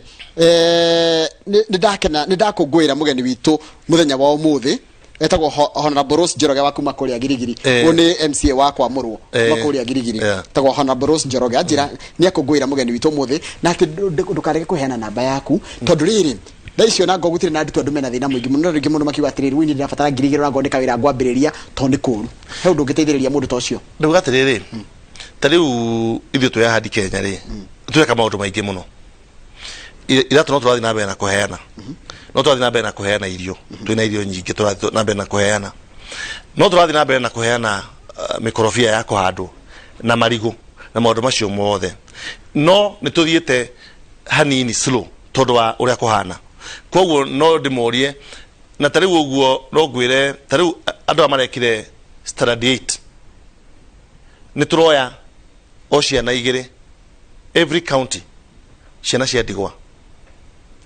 nĩ ndakena nĩ ndakũngũĩra mũgeni witũ mũthenya wa ũmũthĩ etagwo Honorable Rose Njoroge wa kuma kũrĩa Girigiri. Ũyũ nĩ MCA wa Kwamũrwo kuma kũrĩa Girigiri. Etagwo Honorable Rose Njoroge, anjĩra nĩ akũngũĩra mũgeni witũ ũmũthĩ na atĩ ndũkarege kũheana namba yaku tondũ rĩrĩ thaa icio na ngogutire na ndutwo andũ mena thĩna mũingĩ mũno, na rĩngĩ mũndũ makiuga atĩrĩrĩ, wini ndĩrabatara 2000 na ngone kawĩra ngwambĩrĩria tondũ nĩ kũru. He ũndũ ũngĩteithĩrĩria mũndũ ta ũcio? Ndauga atĩrĩrĩ, ta rĩu ithuĩ twĩ Ahadi Kenya rĩ, tweka maũndũ maingĩ mũno. Iratũ no tũrathiĩ na mbere na kũheana, no tũrathiĩ na mbere na kũheana irio, twĩna irio nyingĩ tũrathiĩ na mbere na kũheana, no tũrathiĩ na mbere na kũheana mĩkorobia ya kũhandwo na marigũ na maũndũ macio mothe, no nĩ tũthiĩte hanini slow tondũ wa ũrĩa kũhana. Koguo no ndĩmorie, na ta rĩu ũguo no ngwĩre, ta rĩu andũ aya marekire standard 8, nĩ tũroya o ciana igĩrĩ every county, ciana cia ndigwa,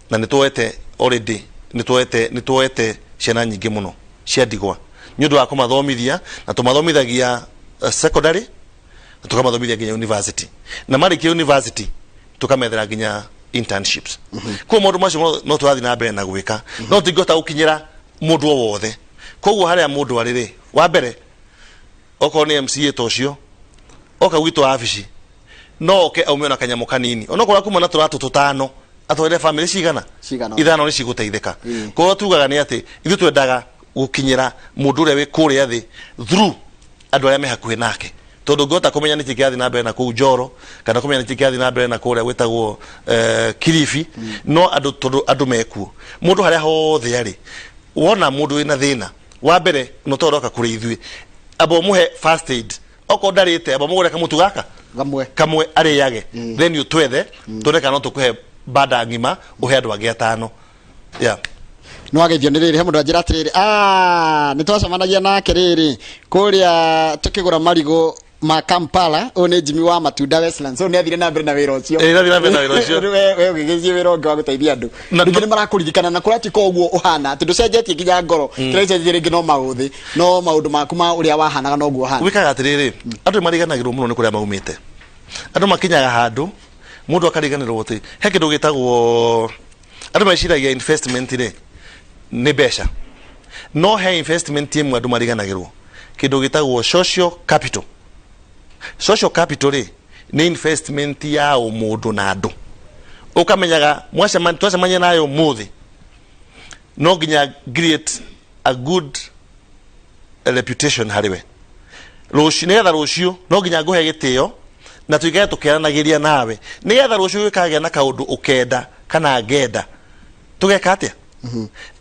na nĩ tuoete already, nĩ tuoete ciana nyingĩ mũno cia ndigwa nĩ ũndũ wa kũmathomithia, na tũmathomithagia secondary na tũkamathomithia nginya university, na marĩkia university tũkamethera nginya internships. Koguo maũndũ macio no tũrathiĩ na mbere na gwĩka, no tũtingĩhota gũkinyĩra mũndũ o wothe. Koguo harĩa mũndũ arĩ rĩ, wa mbere okorwo nĩ MCA ta ũcio oka gwitũ wabici, no oke aume na kanyamũ kanini, onokorwo akuma na tũratũ tũtano, atwarĩre famĩlĩ cigana? Cigana. Ithano nĩ cigũteithĩka. Koguo tugaga nĩ atĩ ithuĩ twendaga gũkinyĩra mũndũ ũrĩa wĩ kũrĩa thĩ through andũ arĩa me hakuhĩ nake, tondũ ũngĩhota kũmenya nĩkĩ kĩrathiĩ na mbere na kũu Njoro, kana kũmenya nĩkĩ kĩrathiĩ na mbere na kũrĩa gwĩtagwo Kilifi, no andũ, tondũ andũ mekuo, mũndũ harĩa hothe arĩ, wona mũndũ wĩna thĩna, wa mbere no tondũ kũrĩ ithuĩ, amba ũmũhe first aid. Okorwo ndarĩte, amba mũgũre kamũtu gaka gamwe kamwe arĩage, then ũtwethe tuone kana no tũkũhe banda ng'ima ũhe andũ angĩ atano, yeah. Nĩ wageithio nĩ rĩrĩ, he mũndũ anjĩra atĩrĩrĩ, "Ah, nĩ twacemanagia nake rĩrĩ kũrĩa tũkĩgũra marigũ ma Kampala." Ũyũ nĩ Jimmy wa matunda Westlands. Ũyũ nĩ athire na mbere na wĩra ũcio. Ĩĩ, nĩ athire na mbere na wĩra ũcio. Rĩu we ũgĩgĩthiĩ wĩra ũngĩ wa gũteithia andũ. Rĩngĩ nĩ marakũririkana na kũratuĩka ũguo ũhana atĩ ndũcenjetie nginya ngoro, kĩrĩa gĩcenjetie rĩngĩ no maũthĩ, no maũndũ maku ma ũrĩa wahanaga noguo ũhana. Wĩkaga atĩrĩrĩ, andũ nĩ mariganagĩrwo mũno nĩ kũrĩa maumĩte. Andũ makinyaga handũ mũndũ akariganĩrwo atĩ he kĩndũ gĩtagwo, andũ meciragia investment rĩ nĩ mbeca, no he investment ĩmwe andũ mariganagĩrwo, kĩndũ gĩtagwo social capital. Social capital rĩ nĩ investment ya ũmũndũ na andũ, ũkamenyaga twacemania nayo ũmũthĩ no nginya create a good reputation harĩ we rũciũ, nĩgetha rũciũ no nginya ngũhe gĩtĩo na tuikare tũkĩaranagĩria nawe, nĩgetha rũciũ gĩkagĩa na kaũndũ ũkenda kana ngenda tũgeka atĩa.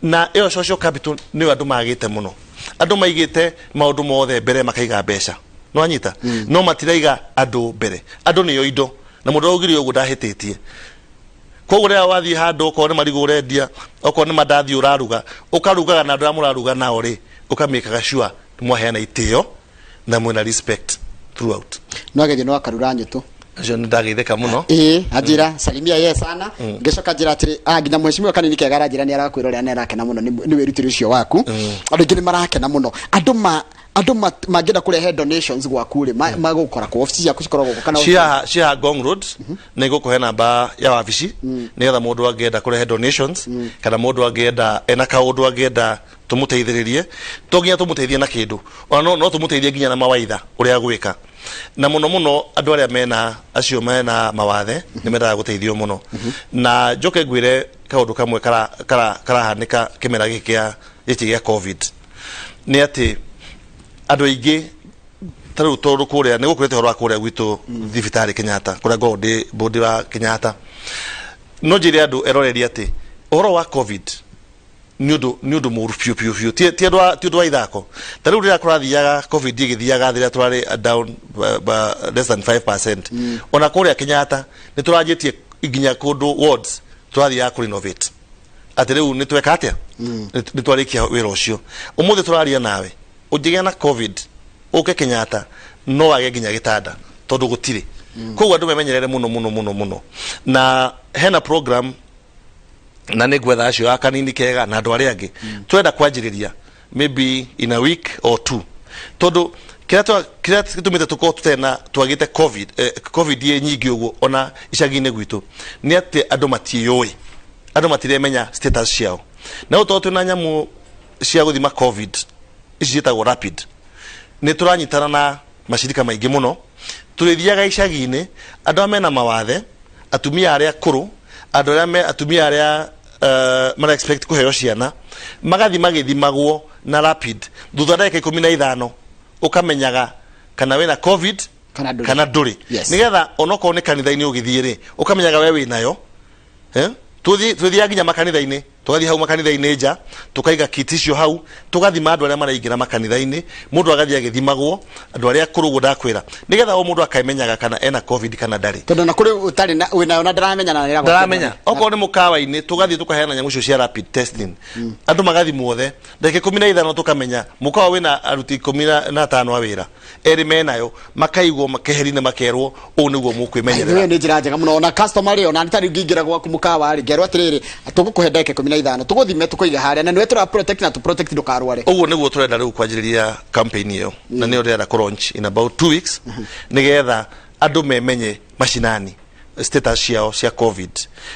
Na ĩyo social capital nĩyo andũ magĩte mũno. Andũ maigĩte maũndũ mothe mbere, makaiga mbeca, no anyita no matiraiga andũ mbere. Andũ nĩo indo, na mũndũ augire ũguo ndahĩtĩtie. Koguo rĩrĩa wathiĩ handũ, okorwo nĩ marigũ ũrendia, okorwo nĩ mandathi ũraruga, ũkarugaga na andũ arĩa mũraruga nao rĩ, ũkamĩkaga sure nĩ mwaheana itĩo na mwĩna respect throughout. No ageithio nĩ wakarura nyũtũ. Acio nĩ ndageithĩka mũno. Ĩĩ, anjĩra salimia ye sana. Ngĩcoka njĩra atĩrĩ, nginya mheshimiwa kanini kega aranjĩra nĩ arakwĩra ũrĩa nĩ arakena mũno nĩ wĩrutĩri ũcio waku. Andũ aingĩ nĩ marakena mũno. Andũ mangĩenda kũrehe donations gwaku rĩ, magũkora kũ? Ofici ciaku cikoragwo kũ kana? Cia Ngong Road, nĩ ngũkũhe namba ya wabici nĩgetha mũndũ angĩenda kũrehe donations kana mũndũ angĩenda ena kaũndũ angĩenda tũmũteithĩrĩrie, to nginya tũmũteithie na kĩndũ, ona no tũmũteithie nginya na mawaitha ũrĩa gwĩka, na mũno mũno andũ arĩa mena acio mena mawathe nĩ mendaga gũteithio mũno. Na njoke ngwĩre kaũndũ kamwe karahanĩka kĩmera gĩkĩ gĩa gĩkĩ gĩa COVID nĩ atĩ andũ aingĩ Ta rĩu tondũ kũrĩa nĩ gũkũrĩte ũhoro wa kũrĩa gwitũ thibitarĩ Kenyatta, kũrĩa ngoragwo ndĩ mbũndi wa Kenyatta, no njĩre andũ eroreri atĩ ũhoro wa COVID nĩ ũndũ mũru biũ biũ biũ, ti ũndũ wa ithako. Ta rĩu rĩrĩa kũrathiaga COVID ĩgĩthiaga thĩ, rĩrĩa tũrarĩ down less than 5%, ona kũrĩa Kenyatta nĩ tũranjĩtie nginya kũndũ wards tũrathiaga kũ renovate, atĩ rĩu nĩ tweka atĩa, nĩ twarĩkia wĩra ũcio. Ũmũthĩ tũraria nawe, ũngĩgĩa na COVID ũke Kenyatta, no wage nginya gĩtanda tondũ gũtirĩ. Koguo andũ memenyerere mũno mũno mũno mũno. Na hena program na nĩ ngwetha acio a kanini kega na andũ arĩa angĩ twenda kwanjĩrĩria maybe in a week or two, tondũ kĩrĩa gĩtũmĩte tũkorwo tũtena twagĩte COVID, COVID ĩ nyingĩ ũguo ona icagi-inĩ gwitũ nĩ atĩ andũ matiĩyũĩ, andũ matiremenya status ciao. Na rĩu tondũ twĩna nyamũ cia gũthima COVID ici ciĩtagwo rapid, nĩ tũranyitana na macirika maingĩ mũno, tũrĩthiaga icagi-inĩ, andũ arĩa mena mawathe, atumia arĩa akũrũ, andũ arĩa me atumia arĩa mara expect kũheo ciana, magathi magĩthimagwo na rapid. Thutha wa ndagĩka 15 ũkamenyaga kana wĩna COVID kana ndũrĩ. Kana ndũrĩ. Nĩgetha onokorwo nĩ kanitha-inĩ ũgĩthiĩ rĩ, ũkamenyaga we wĩnayo. Eh? Twĩthiaga nginya makanitha-inĩ, tũgathiĩ hau makanitha-inĩ nja, tũkaiga kit icio hau, tũgathima andũ arĩa maraingĩra makanitha-inĩ. Mũndũ agathiĩ agĩthimagwo, andũ arĩa akũrũ ũguo ndakwĩra, nĩgetha o mũndũ akaemenyaga kana ena COVID kana ndarĩ. Tondũ na kũrĩ ũtarĩ na wĩnayo na ndaramenya na nĩragwatia. Ndaramenya. Okorwo nĩ mũkawa-inĩ, tũgathiĩ tũkaheana nyamũ icio cia rapid testing, andũ magathimwo othe ndagĩka 15, tũkamenya mũkawa wĩna aruti 15 a wĩra, erĩ menayo, makaigwo makeheri-inĩ, makerwo ũũ nĩguo mũkwĩmenyerera. Ĩyo nĩ njĩra njega mũno. Ona customer rĩ, ona tarĩu ngĩingĩra gwaku mũkawa rĩ, ngerwo atĩrĩrĩ, tũgũkũhe ndagĩka 15, tũgũthime, tũkũiga harĩa na nĩwe tũra protect na tũ protect ndũkarware. Ũguo nĩguo tũrenda rĩu kwanjĩrĩria campaign ĩyo, na nĩyo ndĩrenda kũ launch in about 2 weeks, nĩgetha andũ memenye macinani status ciao cia COVID,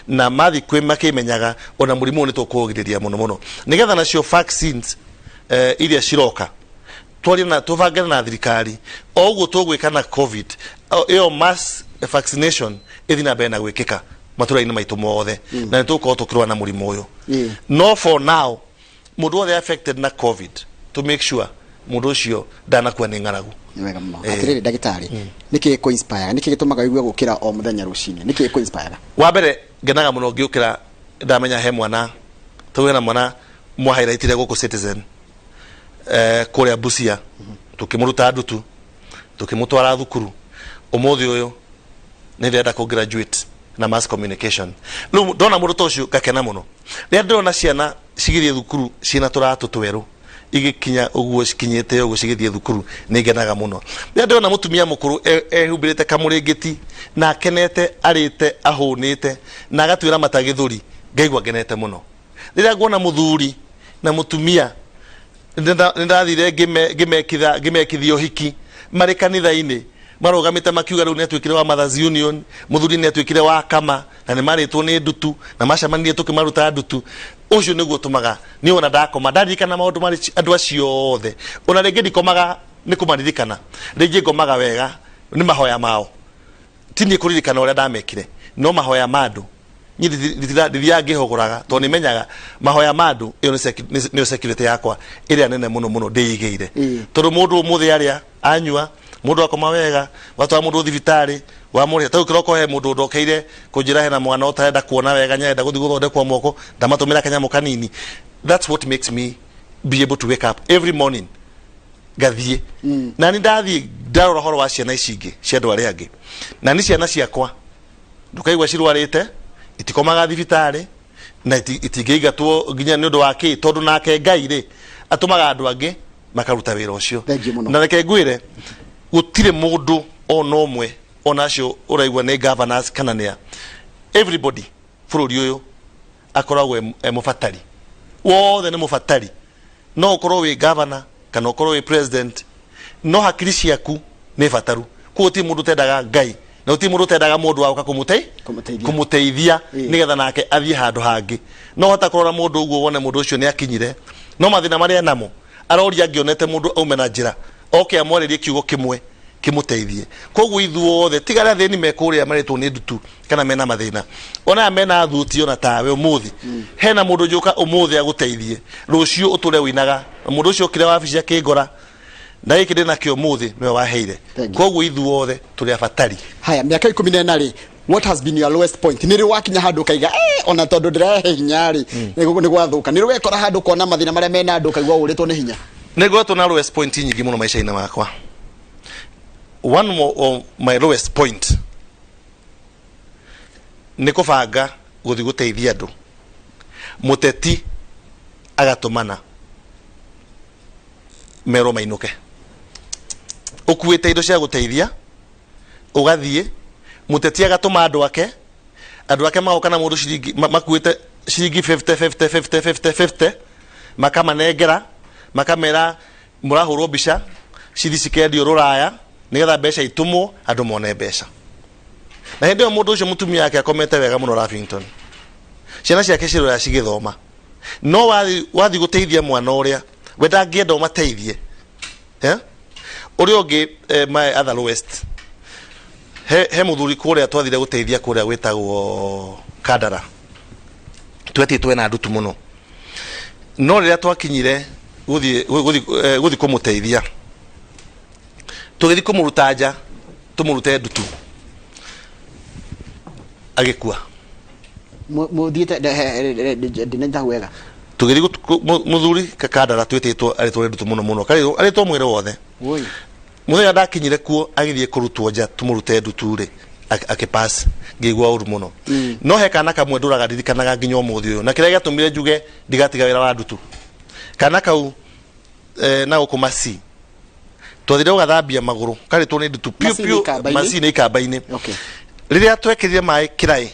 na mathi kwĩ makĩmenyaga ona mũrimũ ũyũ nĩ tũkũũgirĩrĩria mũno mũno, nĩgetha nacio vaccines iria ciroka twarie na tũbangane na thirikari o ũguo tũgwĩka na COVID. Ĩyo mass vaccination ĩthiĩ na mbere na gwĩkĩka matũra-inĩ maitũ mothe, na nĩ tũgũkorwo tũkĩrũa na mũrimũ ũyũ. No for now, mũndũ wothe affected na COVID, to make sure mũndũ ũcio ndanakua nĩ ng'aragu. Nĩ wega mũno. Atĩrĩrĩ ndagĩtarĩ, nĩkĩ kũ inspire, nĩkĩ gĩtũmaga ũigue gũkĩra o mũthenya rũcinĩ? Nĩkĩ kũ inspire? Wa mbere, ngenaga mũno ngĩũkĩra ndamenya he mwana, tondũ hena mwana mwahighlightire gũkũ Citizen, kũrĩa Busia, tũkĩmũruta ndutu, tũkĩmũtwara thukuru. Ũmũthĩ ũyũ nĩ ndĩrenda kũ graduate na mass communication. Rĩu ndona mũndũ ta ũcio ngakena mũno. Rĩrĩa ndĩrona ciana cigĩthiĩ thukuru ciĩna tũratũ twerũ, igĩkinya ũguo cikinyĩte ũguo cigĩthiĩ thukuru, nĩ ngenaga mũno. Rĩrĩa ndĩrona mũtumia mũkũrũ ehumbĩrĩte kamũrĩngĩti na akenete, arĩte ahũnĩte na agatuĩra mata gĩthũri, ngaigua ngenete mũno. Rĩrĩa nguona mũthuri na mũtumia nĩ ndathire ngĩmekithia ũhiki marĩ kanitha-inĩ, marũgamĩte makiuga rĩu nĩ atuĩkire wa Mothers Union, mũthuri nĩ atuĩkire wa kama, na nĩ marĩtwo nĩ ndutu na macemanirie tũkĩmaruta ndutu, ũcio nĩguo ũtũmaga niĩ ona ndakoma ndaririkana maũndũ marĩ andũ acio othe. Ona rĩngĩ ndikomaga nĩ kũmaririkana, rĩngĩ ngomaga wega nĩ mahoya mao. Ti niĩ kũririkana ũrĩa ndamekire, no mahoya ma andũ. Niĩ ndithiaga ngĩhũgũraga tondũ nĩmenyaga mahoya ma andũ ĩyo nĩyo security yakwa ĩrĩa nene mũno mũno ndĩigĩire. Tondũ mũndũ ũmũthĩ arĩa anyua, mũndũ akoma wega, watwara mũndũ thibitarĩ, wamũrĩha. Ta rĩu kĩroko he mũndũ ndokeire kũnjĩra hena mwana ũtarenda kuona wega, nĩarenda gũthiĩ gũthondekwo moko, ndamatũmĩra kanyamũ kanini. That's what makes me be able to wake up every morning ngathiĩ. Na nĩ ndathiĩ ndarora ũhoro wa ciana ici ingĩ cia andũ arĩa angĩ, na nĩ ciana ciakwa ndũkaigua cirwarĩte, itikomaga thibitarĩ na itingĩingatwo nginya nĩ ũndũ wa kĩ, tondũ nake Ngai rĩ atũmaga andũ angĩ makaruta wĩra ũcio. Thank you mũno. Na reke ngwĩre, gũtirĩ mũndũ ona ũmwe, ona acio ũraigua nĩ governors kana nĩa, everybody bũrũri ũyũ akoragwo e mũbatari, wothe nĩ mũbatari. No ũkorwo wĩ governor kana ũkorwo wĩ president, no hakiri ciaku nĩ bataru. Koguo gũtirĩ mũndũ ũtendaga Ngai na gũtirĩ mũndũ ũtendaga mũndũ wa gũka kũmũteithia. Kũmũteithia nĩgetha nake athiĩ handũ hangĩ. No hota kũrora mũndũ ũguo wone mũndũ ũcio nĩ akinyire, no mathĩna marĩa enamo aroria angĩonete mũndũ aume na njĩra oke amwarĩrie kiugo kĩmwe kĩmũteithie. Koguo ithuothe, tiga arĩa athĩni me kũrĩa marĩtwo nĩ ndutu kana mena mathĩna, ona aya mena thuti, ona tawe ũmũthĩ hena mũndũ njũka ũmũthĩ agũteithie, rũciũ ũtũre wĩinaga. Mũndũ ũcio okire wabici akĩngora. Na gĩkĩ ndĩ nakĩo ũmũthĩ nĩwe waheire. Thank you. Koguo ithuothe tũrĩ abatari. Haya, mĩaka 14 rĩ, what has been your lowest point? Nĩ rĩ wakinya handũ ũkaiga, "Eh, ona tondũ ndĩrehe hinya rĩ, nĩ gwathũka"? Nĩ rĩ wekora handũ ũkona mathĩna marĩa mena andũ ũkaigua ũrĩtwo nĩ hinya? Nĩ ngoretwo na lowest point nyingĩ mũno maica-inĩ makwa. One more of my lowest point nĩ kũbanga gũthiĩ gũteithia andũ, mũteti agatũmana merwo mainũke. Ũkuĩte indo cia gũteithia ũgathiĩ, mũteti agatũma andũ ake, andũ ake magoka na mũndũ ciringi makuĩte ciringi 50 50 50 50 50, makamanengera, makamera mũrahũrwo mbica cithi cikendio rũraya nĩgetha mbeca itumwo andũ mone mbeca. Na hĩndĩ ĩyo mũndũ ũcio mũtumia wake akomete wega mũno Lavington, ciana ciake cirora cigĩthoma, no wathi wathi gũteithia mwana ũrĩa we ndangĩenda ũmateithie, eh? Ũrĩa ũngĩ, my other lowest, he mũthuri kũrĩa twathire gũteithia kũrĩa gwĩtagwo Kandara, twetĩtwo ena ndutu mũno, no rĩrĩa twakinyire gũthiĩ kũmũteithia, tũgĩthiĩ kũmũruta nja tũmũrute ndutu, agĩkua. Mũthiĩte ndinanyita wega. Tũgĩthiĩ mũthuri Kandara twĩtĩtwo arĩtwo nĩ ndutu mũno mũno, arĩtwo mwĩrĩ wothe. Woi. Mũthenya ndakinyire kuo agĩthiĩ kũrutwo nja tũmũrute ndutu rĩ, akĩpass, ngĩigua ũru mũno. No he kana kamwe ndũraga ndirikanaga nginya ũmũthĩ ũyũ, na kĩrĩa gĩatũmire njuge ndigatiga wĩra wa ndutu, kana kau, na gũkũ Masi twathire gũgathambia magũrũ, karĩtwo nĩ ndutu piũ. Masi nĩ piũ. ikamba-inĩ? Masi nĩ ikamba-inĩ. Okay. Rĩrĩa twekĩrire maĩ kĩraĩ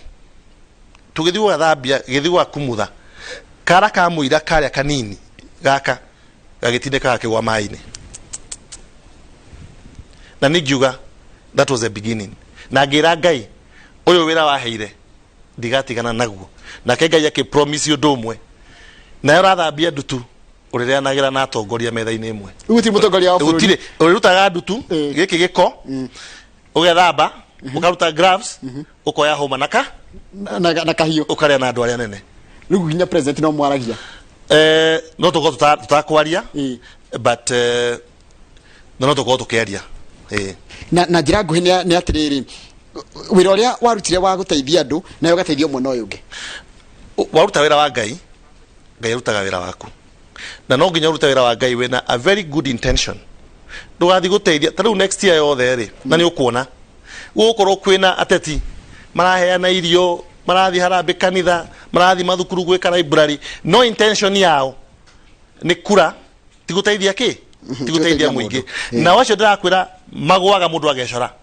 tũgĩthiĩ gũgathambia, gĩthiĩ gũgakumutha kara ka mũira karĩa kanini gaka gagĩtindĩka gakĩgwa maĩ-inĩ, na niĩ ngiuga that was the beginning, na ngĩra Ngai, ũyũ wĩra waheire ndigatigana naguo. Nake Ngai akĩ promise ũndũ ũmwe, nawe ũrathambia ndutu ũrĩrĩanagĩra na atongoria metha-inĩ ĩmwe. Rĩu gũtirĩ mũtongoria wa bũrũri. Gũtirĩ ũrĩrutaga ndutu. Gĩkĩ gĩko ũgethamba, ũkaruta gloves, ũkoya hũma naka na kahiũ. Ũkarĩa na andũ arĩa nene. Rĩu nginya president no mwaragia? No tũkorwo tũtakwaria, but no tũkorwo tũkĩaria. Na njĩra nguhĩ nĩ atĩrĩrĩ, wĩra ũrĩa warutire wa gũteithia andũ nawe ũgateithia ũmwe na ũyũ ũngĩ. Waruta wĩra wa Ngai, Ngai arutaga wĩra waku, na no nginya ũrute wĩra wa Ngai wĩna a very good intention. Ndũgathiĩ gũteithia ta rĩu next year yothe rĩ, na nĩ ũkuona gũgũkorwo kwĩna ateti maraheana irio, marathiĩ harambĩ kanitha, marathiĩ mathukuru gwĩka library, no intention yao nĩ kura, ti gũteithia kĩ, ti gũteithia mũingĩ. Nao acio ndĩrakwĩra magũaga mũndũ agecora.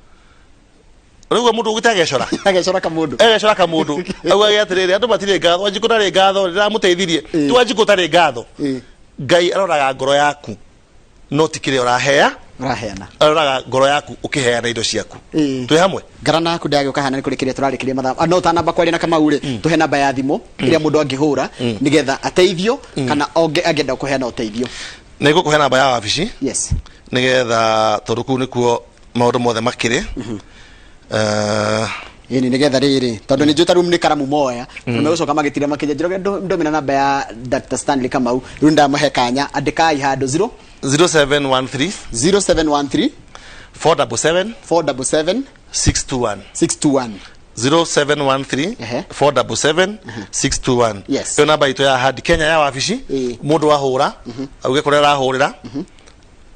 Rĩu mũndũ ũgĩte agecora. Agecora kamũndũ. Egecora kamũndũ augage atĩrĩrĩ, andũ matirĩ ngatho, Wanjikũ ndarĩ ngatho, ndĩramũteithirie. Ti Wanjikũ ũtarĩ ngatho. Ngai aroraga ngoro yaku, no ti kĩrĩa ũrahea. Ũraheana. Aroraga ngoro yaku ũkĩheana indo ciaku. Twĩ hamwe. Ngarana yaku ndagĩũka hana nĩ kũrĩkĩria tũrarĩkĩria mathaa. No ũtanamba kwaria na Kamau rĩ, tũhe namba ya thimũ ĩrĩa mũndũ angĩhũra nĩgetha ateithio kana angĩenda kũheana ũteithio. Nĩ ngũkũhe namba ya wabici. Yes. Nĩgetha tondũ kũu nĩkuo maũndũ mothe makĩrĩ. Ĩni nĩgetha rĩrĩ, tondũ nĩ njũĩ ta rĩu nĩ karamu moya, tondũ megũcoka magĩtira makĩnja Njoroge ndũmĩra namba ya Dr. Stanley Kamau. Rĩu ndamahe kanya, andĩkai handũ 0 0713 0713 477 477 621. 621. 0713 477 621. Yes. Ĩyo namba itũ ya Hadi Kenya ya wabici. Mũndũ ahũra auge kũrĩa arahũrĩra,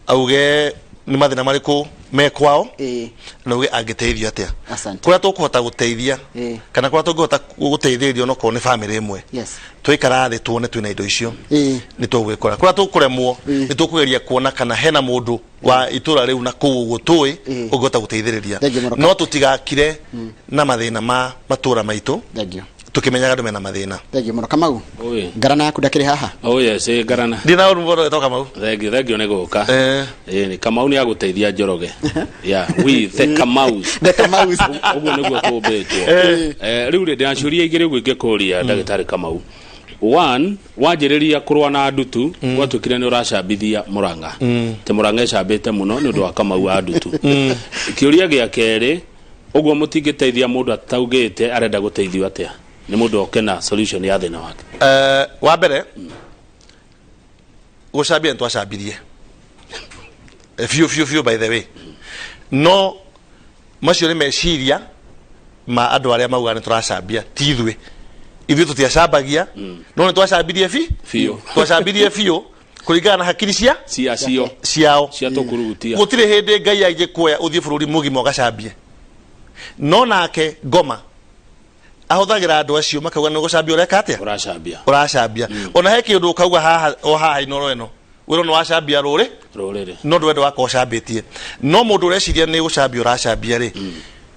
auge nĩ mathĩna marĩkũ me kwao, na auge angĩteithio atĩa. Asante. Kũrĩa tũkũhota gũteithia kana kũrĩa tũngĩhota gũteithĩrĩrio, onokorwo nĩ bamĩrĩ ĩmwe, twaikara thĩ tuone twĩna indo icio, nĩ tũgwĩkora. Kũrĩa tũkũremwo, nĩ tũkũgeria kuona kana hena mũndũ wa itũra rĩu na kũu ũguo tũĩ ũngĩhota gũteithĩrĩria. Thank you mũno. No tũtigakire na mathĩna ma matũra maitũ Thank you. tũkĩmenyaga andũ mena mathĩna. Thank you mũno, Kamau. Oi. Ngarana yaku ndakĩrĩ haha. Oh yes, ngarana. Ndĩ na ũru mũno ĩtoka mau. Thank you, thank you nĩ gũka. Ĩ Kamau nĩ agũteithia Njoroge. Yeah, we the Kamaus. The Kamaus. Ũguo nĩguo tũmbĩtwo. Rĩu rĩ, ndĩna ciũria igĩrĩ ũguo ingĩkũria ndagĩtarĩ Kamau. One, wanjĩrĩria kũrũa na ndutu, gwatuĩkire nĩ ũracambithia Mũrang'a. Atĩ Mũrang'a ĩcambĩte mũno nĩ ũndũ wa Kamau wa ndutu. Kĩũria gĩa kerĩ, ũguo mũtingĩteithia mũndũ ataugĩte arenda gũteithio atĩa? Nĩ mũndũ oke na solution ya thĩna wake. Wa mbere, gũcambia nĩ twacambirie. Biũ biũ biũ. By the way, no macio nĩ meciria ma andũ arĩa maugaga nĩ tũracambia. Ti ithuĩ, ithuĩ tũtiacambagia, no nĩ twacambirie bi Biũ. Twacambirie biũ kũringana na hakiri cia ciacio ciao. Cia tũkurugutia. Gũtirĩ hĩndĩ Ngai angĩkuoya ũthiĩ bũrũri mũgima ũgacambie, no nake ngoma ahũthagĩra andũ acio makauga nĩ gũcambia. Ũreka atĩa? Ũracambia. Ũracambia. Ona he kĩũndũ ũkauga haha o haha inoro ĩno wĩrwo nĩ wacambia rũrĩ rũrĩrĩ. No ndwenda wakwa ũcambĩtie, no mũndũ ũreciria nĩ gũcambia ũracambia rĩ,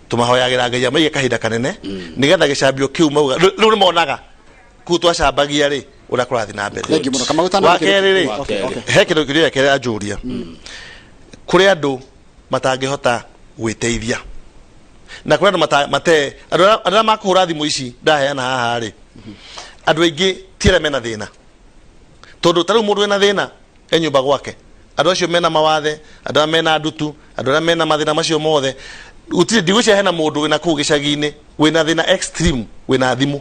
tũmahoyagĩra Ngai amaige kahinda kanene nĩgetha gĩcambio kĩu mauga rĩu nĩ monaga kũu twacambagia rĩ ũrĩa kũrathiĩ na mbere. Thank you mũno. Kamau wa kerĩ rĩ, Wa kerĩ. He kĩndũ kĩrĩa kĩrĩa anjũria, kũrĩ andũ matangĩhota gwĩteithia na kũrĩ andũ mate andũ arĩa makũhũra thimũ ici ndaheana haha rĩ, andũ aingĩ ti arĩa mena thĩna, tondũ ta rĩu mũndũ wĩna thĩna e nyũmba gwake, andũ acio mena mawathe, andũ arĩa mena ndutu, andũ arĩa mena mathĩna macio mothe, gũtirĩ. Ndigwĩciria hena mũndũ wĩna kũu gĩcagi-inĩ wĩna thĩna extreme wĩna thimũ.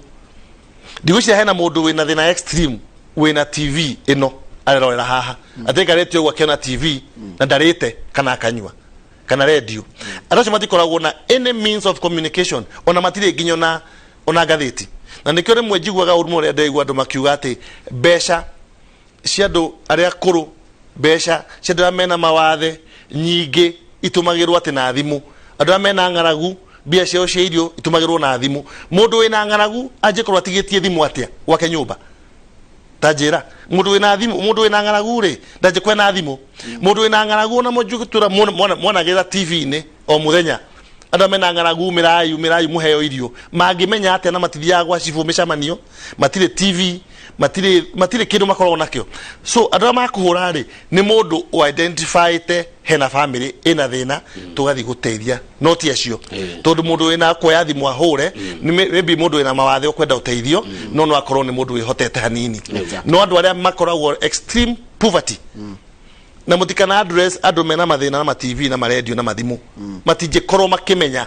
Ndigwĩciria hena mũndũ wĩna thĩna extreme wĩna TV ĩno arerorera haha atĩ aikarĩte ũguo akĩona TV na ndarĩte kana akanyua kana redio. Andũ acio matikoragwo na any means of communication, ona matirĩ nginya ona ngathĩti, na nĩkĩo rĩmwe njiguaga ũru mũno rĩrĩa ndĩraigua andũ makiuga atĩ mbeca cia andũ arĩa akũrũ, mbeca cia andũ arĩa mena mawathe nyingĩ itũmagĩrwo atĩ na thimũ, andũ arĩa mena ng'aragu mbia ciao cia irio itũmagĩrwo na thimũ. Mũndũ wĩna ng'aragu angĩkorwo atigĩtie thimũ atĩa gwake nyũmba? Ta njĩra, mũndũ wĩna thimũ, mũndũ wĩna ng'aragu rĩ, ndangĩkorwo na thimũ. Mũndũ wĩna ng'aragu ona mũnjũgĩtũra mwanagĩra TV-inĩ o mũthenya andũ arĩa mena ng'aragu mĩrayu mĩrayu mũheo irio mangĩmenya atĩa na matithiaga gwa cibũ mĩcemanio, matirĩ TV, matirĩ kĩndũ makoragwo nakĩo. So andũ arĩa makũhũra rĩ, nĩ mũndũ identifyĩte hena family ĩna thĩna, tũgathiĩ gũteithia, no ti acio, tondũ mũndũ wĩna kuoya thimũ ahũre nĩ maybe mũndũ wĩna mawathe ũkwenda ũteithio, no akorwo nĩ mũndũ wĩhotete hanini. No andũ arĩa makoragwo extreme poverty na mũtikana address andũ mena mathĩna na ma TV na marendio na mathimũ, matingĩkorwo makĩmenya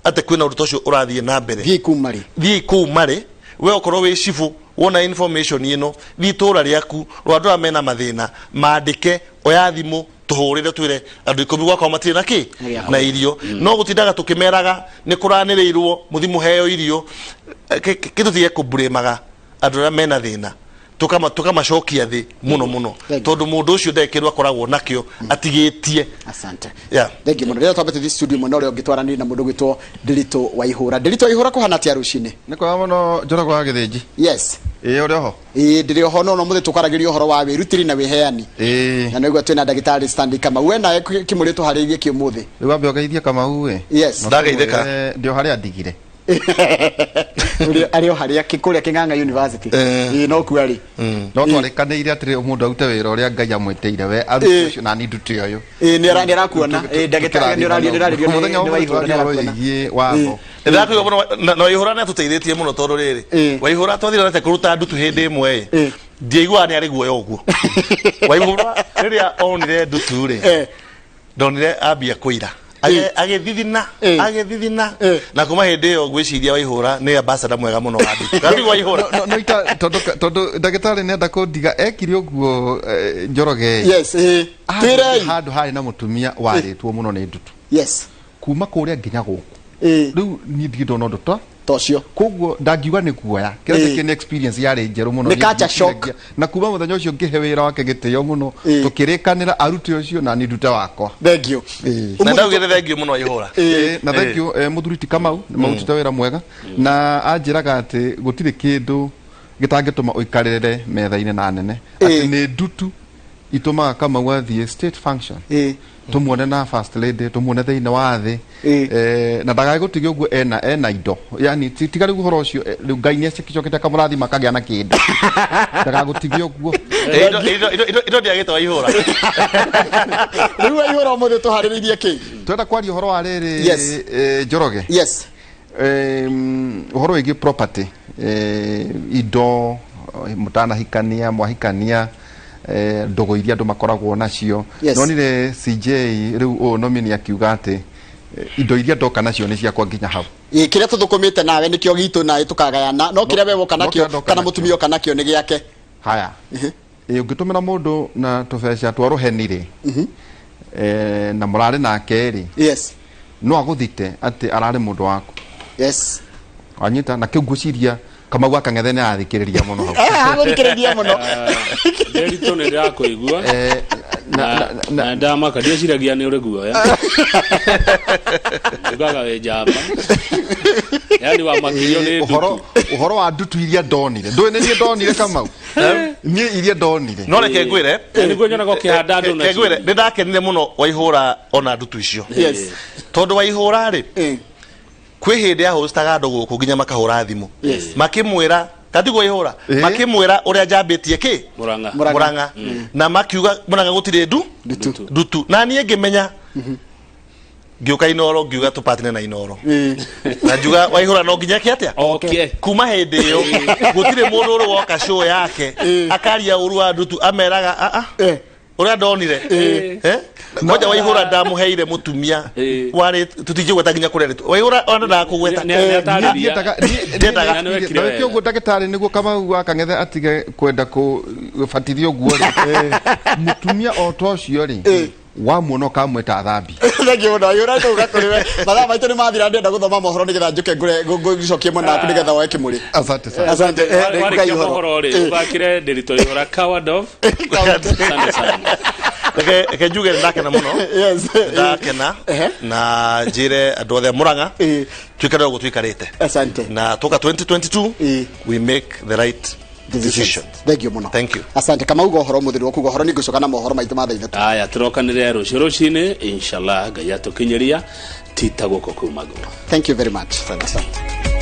atĩ kwĩna ũndũ ta ũcio ũrathiĩ na mbere. Thiĩ kuma rĩ. Thiĩ kũu marĩ, we okorwo wĩ cibũ wona information ĩno, thiĩ itũũra rĩaku rwa andũ arĩa mena mathĩna mandĩke, oya thimũ tũhũrĩre, twĩre andũ 10 gwakwa matirĩ na kĩ na irio. No gũtindaga tũkĩmeraga nĩ kũranĩrĩirwo mũthi mũheo irio. Kĩtũtige kũmburĩmaga andũ arĩa mena thĩna, tukamacokia thĩ mũno mũno. Thank you. Tondũ mũndũ ũcio ndarĩ kĩndũ akoragwo nakĩo atigĩtie. Asante. Yeah. Thank you mũno. Rĩrĩa twambe tũthiĩ studio mwena ũrĩa ũngĩ twaranĩrie na mũndũ gwĩtwo Ndiritu wa Ihũra. Ndiritu wa Ihũra, kũhana atĩa rũcinĩ? Nĩ kwega mũno, Njorogo wa Gĩthĩnji. Yes. Ĩĩ, ũrĩ oho? Ĩĩ, ndĩrĩ oho, no no mũthĩ tũkwaragĩria ũhoro wa wĩrutĩri na wĩheani. Na nĩguo twĩna ndagĩtarĩ Stanley Kamau. We nawe kĩmũrĩ tũharĩirie kĩ ũmũthĩ? Rĩu wambe ũgeithie Kamau ĩ. Yes. Na Ndageithĩka. ũkĩmwĩre ndĩ o harĩa ndigire. Arĩ o harĩa kũrĩa Kĩng'ang'a University. Ĩĩ, no kuo arĩ. No twarĩkanĩire atĩrĩ, mũndũ arute wĩra ũrĩa Ngai amwĩtĩire, we arute ũcio na niĩ ndute ũyũ. Ĩĩ, nĩ arakuona. Ĩĩ, ndagĩtarĩ nĩ ũrario, nĩ ũrarĩrio Mũthenya nĩ ũmwe Waihũra, nĩ twaria ũhoro arakuona. wĩgiĩ watho. Ndĩrakũigua mũno na Waihũra nĩ atũteithĩtie mũno, tondũ rĩrĩ, Waihũra twathire nake kũruta ndutu hĩndĩ ĩmwe ĩ, ndiaiguaga nĩ arĩ guoya ũguo. Waihũra rĩrĩa onire ndutu rĩ, ndonire ambia kũira. Agĩthithina, agĩthithina, na kuma hĩndĩ ĩyo ngwĩciria Waihũra nĩ ambassador mwega mũno wa ndutu. Kana tiguo, Waihũra? No ita tondũ ndagĩtarĩ nĩenda kũndiga ekire ũguo, Njoroge. Yes, ĩĩ. Twĩrei. Handũ harĩ na mũtumia warĩtwo mũno nĩ ndutu kuma kũrĩa nginya gũkũ. Rĩu niĩ ndirĩ ndona ũndũ ta Ta ũcio. Koguo ndangiuga nĩ guoya kĩrĩa kĩ nĩ experience yarĩ njerũ mũno. Nĩ Niĩ culture shock. ngĩciragia. Na kuma mũthenya ũcio ngĩhe wĩra wake gĩtĩo mũno, tũkĩrĩkanĩra arute ũcio na niĩ ndute wakwa. Thank you. Na ndaugire thank you mũno, Waihũra. Na thank you, mũthuri ti Kamau, nĩ marutĩte wĩra mwega na anjĩraga atĩ gũtirĩ kĩndũ gĩtangĩtũma ũikarĩre metha-inĩ na nene, atĩ nĩ ndutu itũmaga Kamau athiĩ state function, tumuone na first lady, tumuone thĩinĩ wa thĩ. Na ndagae gũtiga ũguo ena indo, yani tiga rĩu ũhoro ũcio, rĩu Ngai nĩ acokete akamũrathima akagĩa na kĩndũ, ndagagũtige ũguo. Indo ndiagĩte, Waihũra. Rĩu Waihũra, ũmũthĩ tũharĩrĩirie kĩ? Twenda kwaria ũhoro wa rĩrĩ, Njoroge. Ũhoro wĩgiĩ property, indo, mũtanahikania, mwahikania, ndũgũ iria andũ makoragwo nacio. Nonire CJ rĩu ũyũ nomini akiuga atĩ indo iria ndoka nacio nĩ ciakwa nginya hau. Ĩĩ, kĩrĩa tũthũkũmĩte nawe nĩkĩo gitũ nawe tũkagayana, no kĩrĩa we woka No nakĩo kĩrĩa ndoka kana nakĩo. mũtumia oka nakĩo nĩ gĩake. Haya, ĩ ũngĩtũmĩra mũndũ na tũbeca twa rũheni rĩ, Na mũrarĩ nake rĩ, no agũthite atĩ ararĩ mũndũ waku. Wanyita na kĩu ngwĩciria Kamau wa Kang'ethe nĩ arathikĩrĩria mũno hau. Agũthikĩrĩria mũno. Ndĩritũ nĩ ndĩrakũigua. Na ndamaka ndieciragia nĩ ũrĩ guoya, ugaga wĩ njamba, yani wamakirio nĩ Ũhoro ndutu. Ũhoro wa ndutu iria ndonire, ndũĩ nĩ niĩ ndonire, Kamau, niĩ iria ndonire. No reke ngwĩre. Na nĩguo nyonaga ũkĩhanda andũ Reke ngwĩre, nĩ ndakenire mũno Waihũra ona ndutu icio, tondũ Waihũra rĩ, kwĩ hĩndĩ ahũcitaga andũ gũkũ nginya makahũra thimũ makĩmwĩra katigwo ihũra, makĩmwĩra ũrĩa njambĩtie kĩ. Mũrang'a. Mũrang'a. Mũrang'a. Na makiuga Mũrang'a gũtirĩ ndu Ndutu. Ndutu. Na niĩ ngĩmenya, ngĩũka Inoro, ngiuga tũpatine na Inoro, na ngiuga Waihũra no nginya eke atĩa? Oke. Kuma hĩndĩ ĩyo gũtirĩ mũndũ ũrĩ woka show yake akaria ũru wa ndutu, ameraga a a ũrĩa ndonire. Eh? Kwanja Waihũra ndamũheire mũtumia warĩ tũtingĩgweta nginya kũrĩa rĩ Waihũra ona ndakũgweta. Nĩ atarĩria. Ndiendaga. Na nĩwekire wega. Naweke ũguo, ndagĩtarĩ, nĩguo Kamau wa Kang'ethe atige kwenda kũbatithio ũguo rĩ, mũtumia o ta ũcio rĩ, wamuona ũkamwĩta thambi. Thank you mũno Waihũra, tũuga kũrĩ we mathaa maitũ nĩ mathira. Ndĩrenda gũthoma mohoro nĩgetha njũke ngũre ngũcokie mwena waku nĩgetha woe kĩmũrĩ. Asante sana. Asante. Warĩkia Ngai ũhoro. mohoro rĩ, ũthakĩre Ndĩritũ Ihũra, Coward of. Asante sana. Reke njuge nĩ ndakena mũno. Ndakena. Na njĩre andũ othe a Mũrang'a tuikare ũguo tuikarĩte. Asante. Na tuka 2022 we make the right decision. Thank you mũno. Thank you. Asante Kamau. Ga ũhoro mũthiri wakuga ũhoro, nĩngũcoka na mohoro maitũ ma thaa 3. Aya, tũrokanĩre rũciũ rũcinĩ inshallah, Ngai atũkinyĩria tita gũkũ kuma Gũa. Thank you very much. Asante.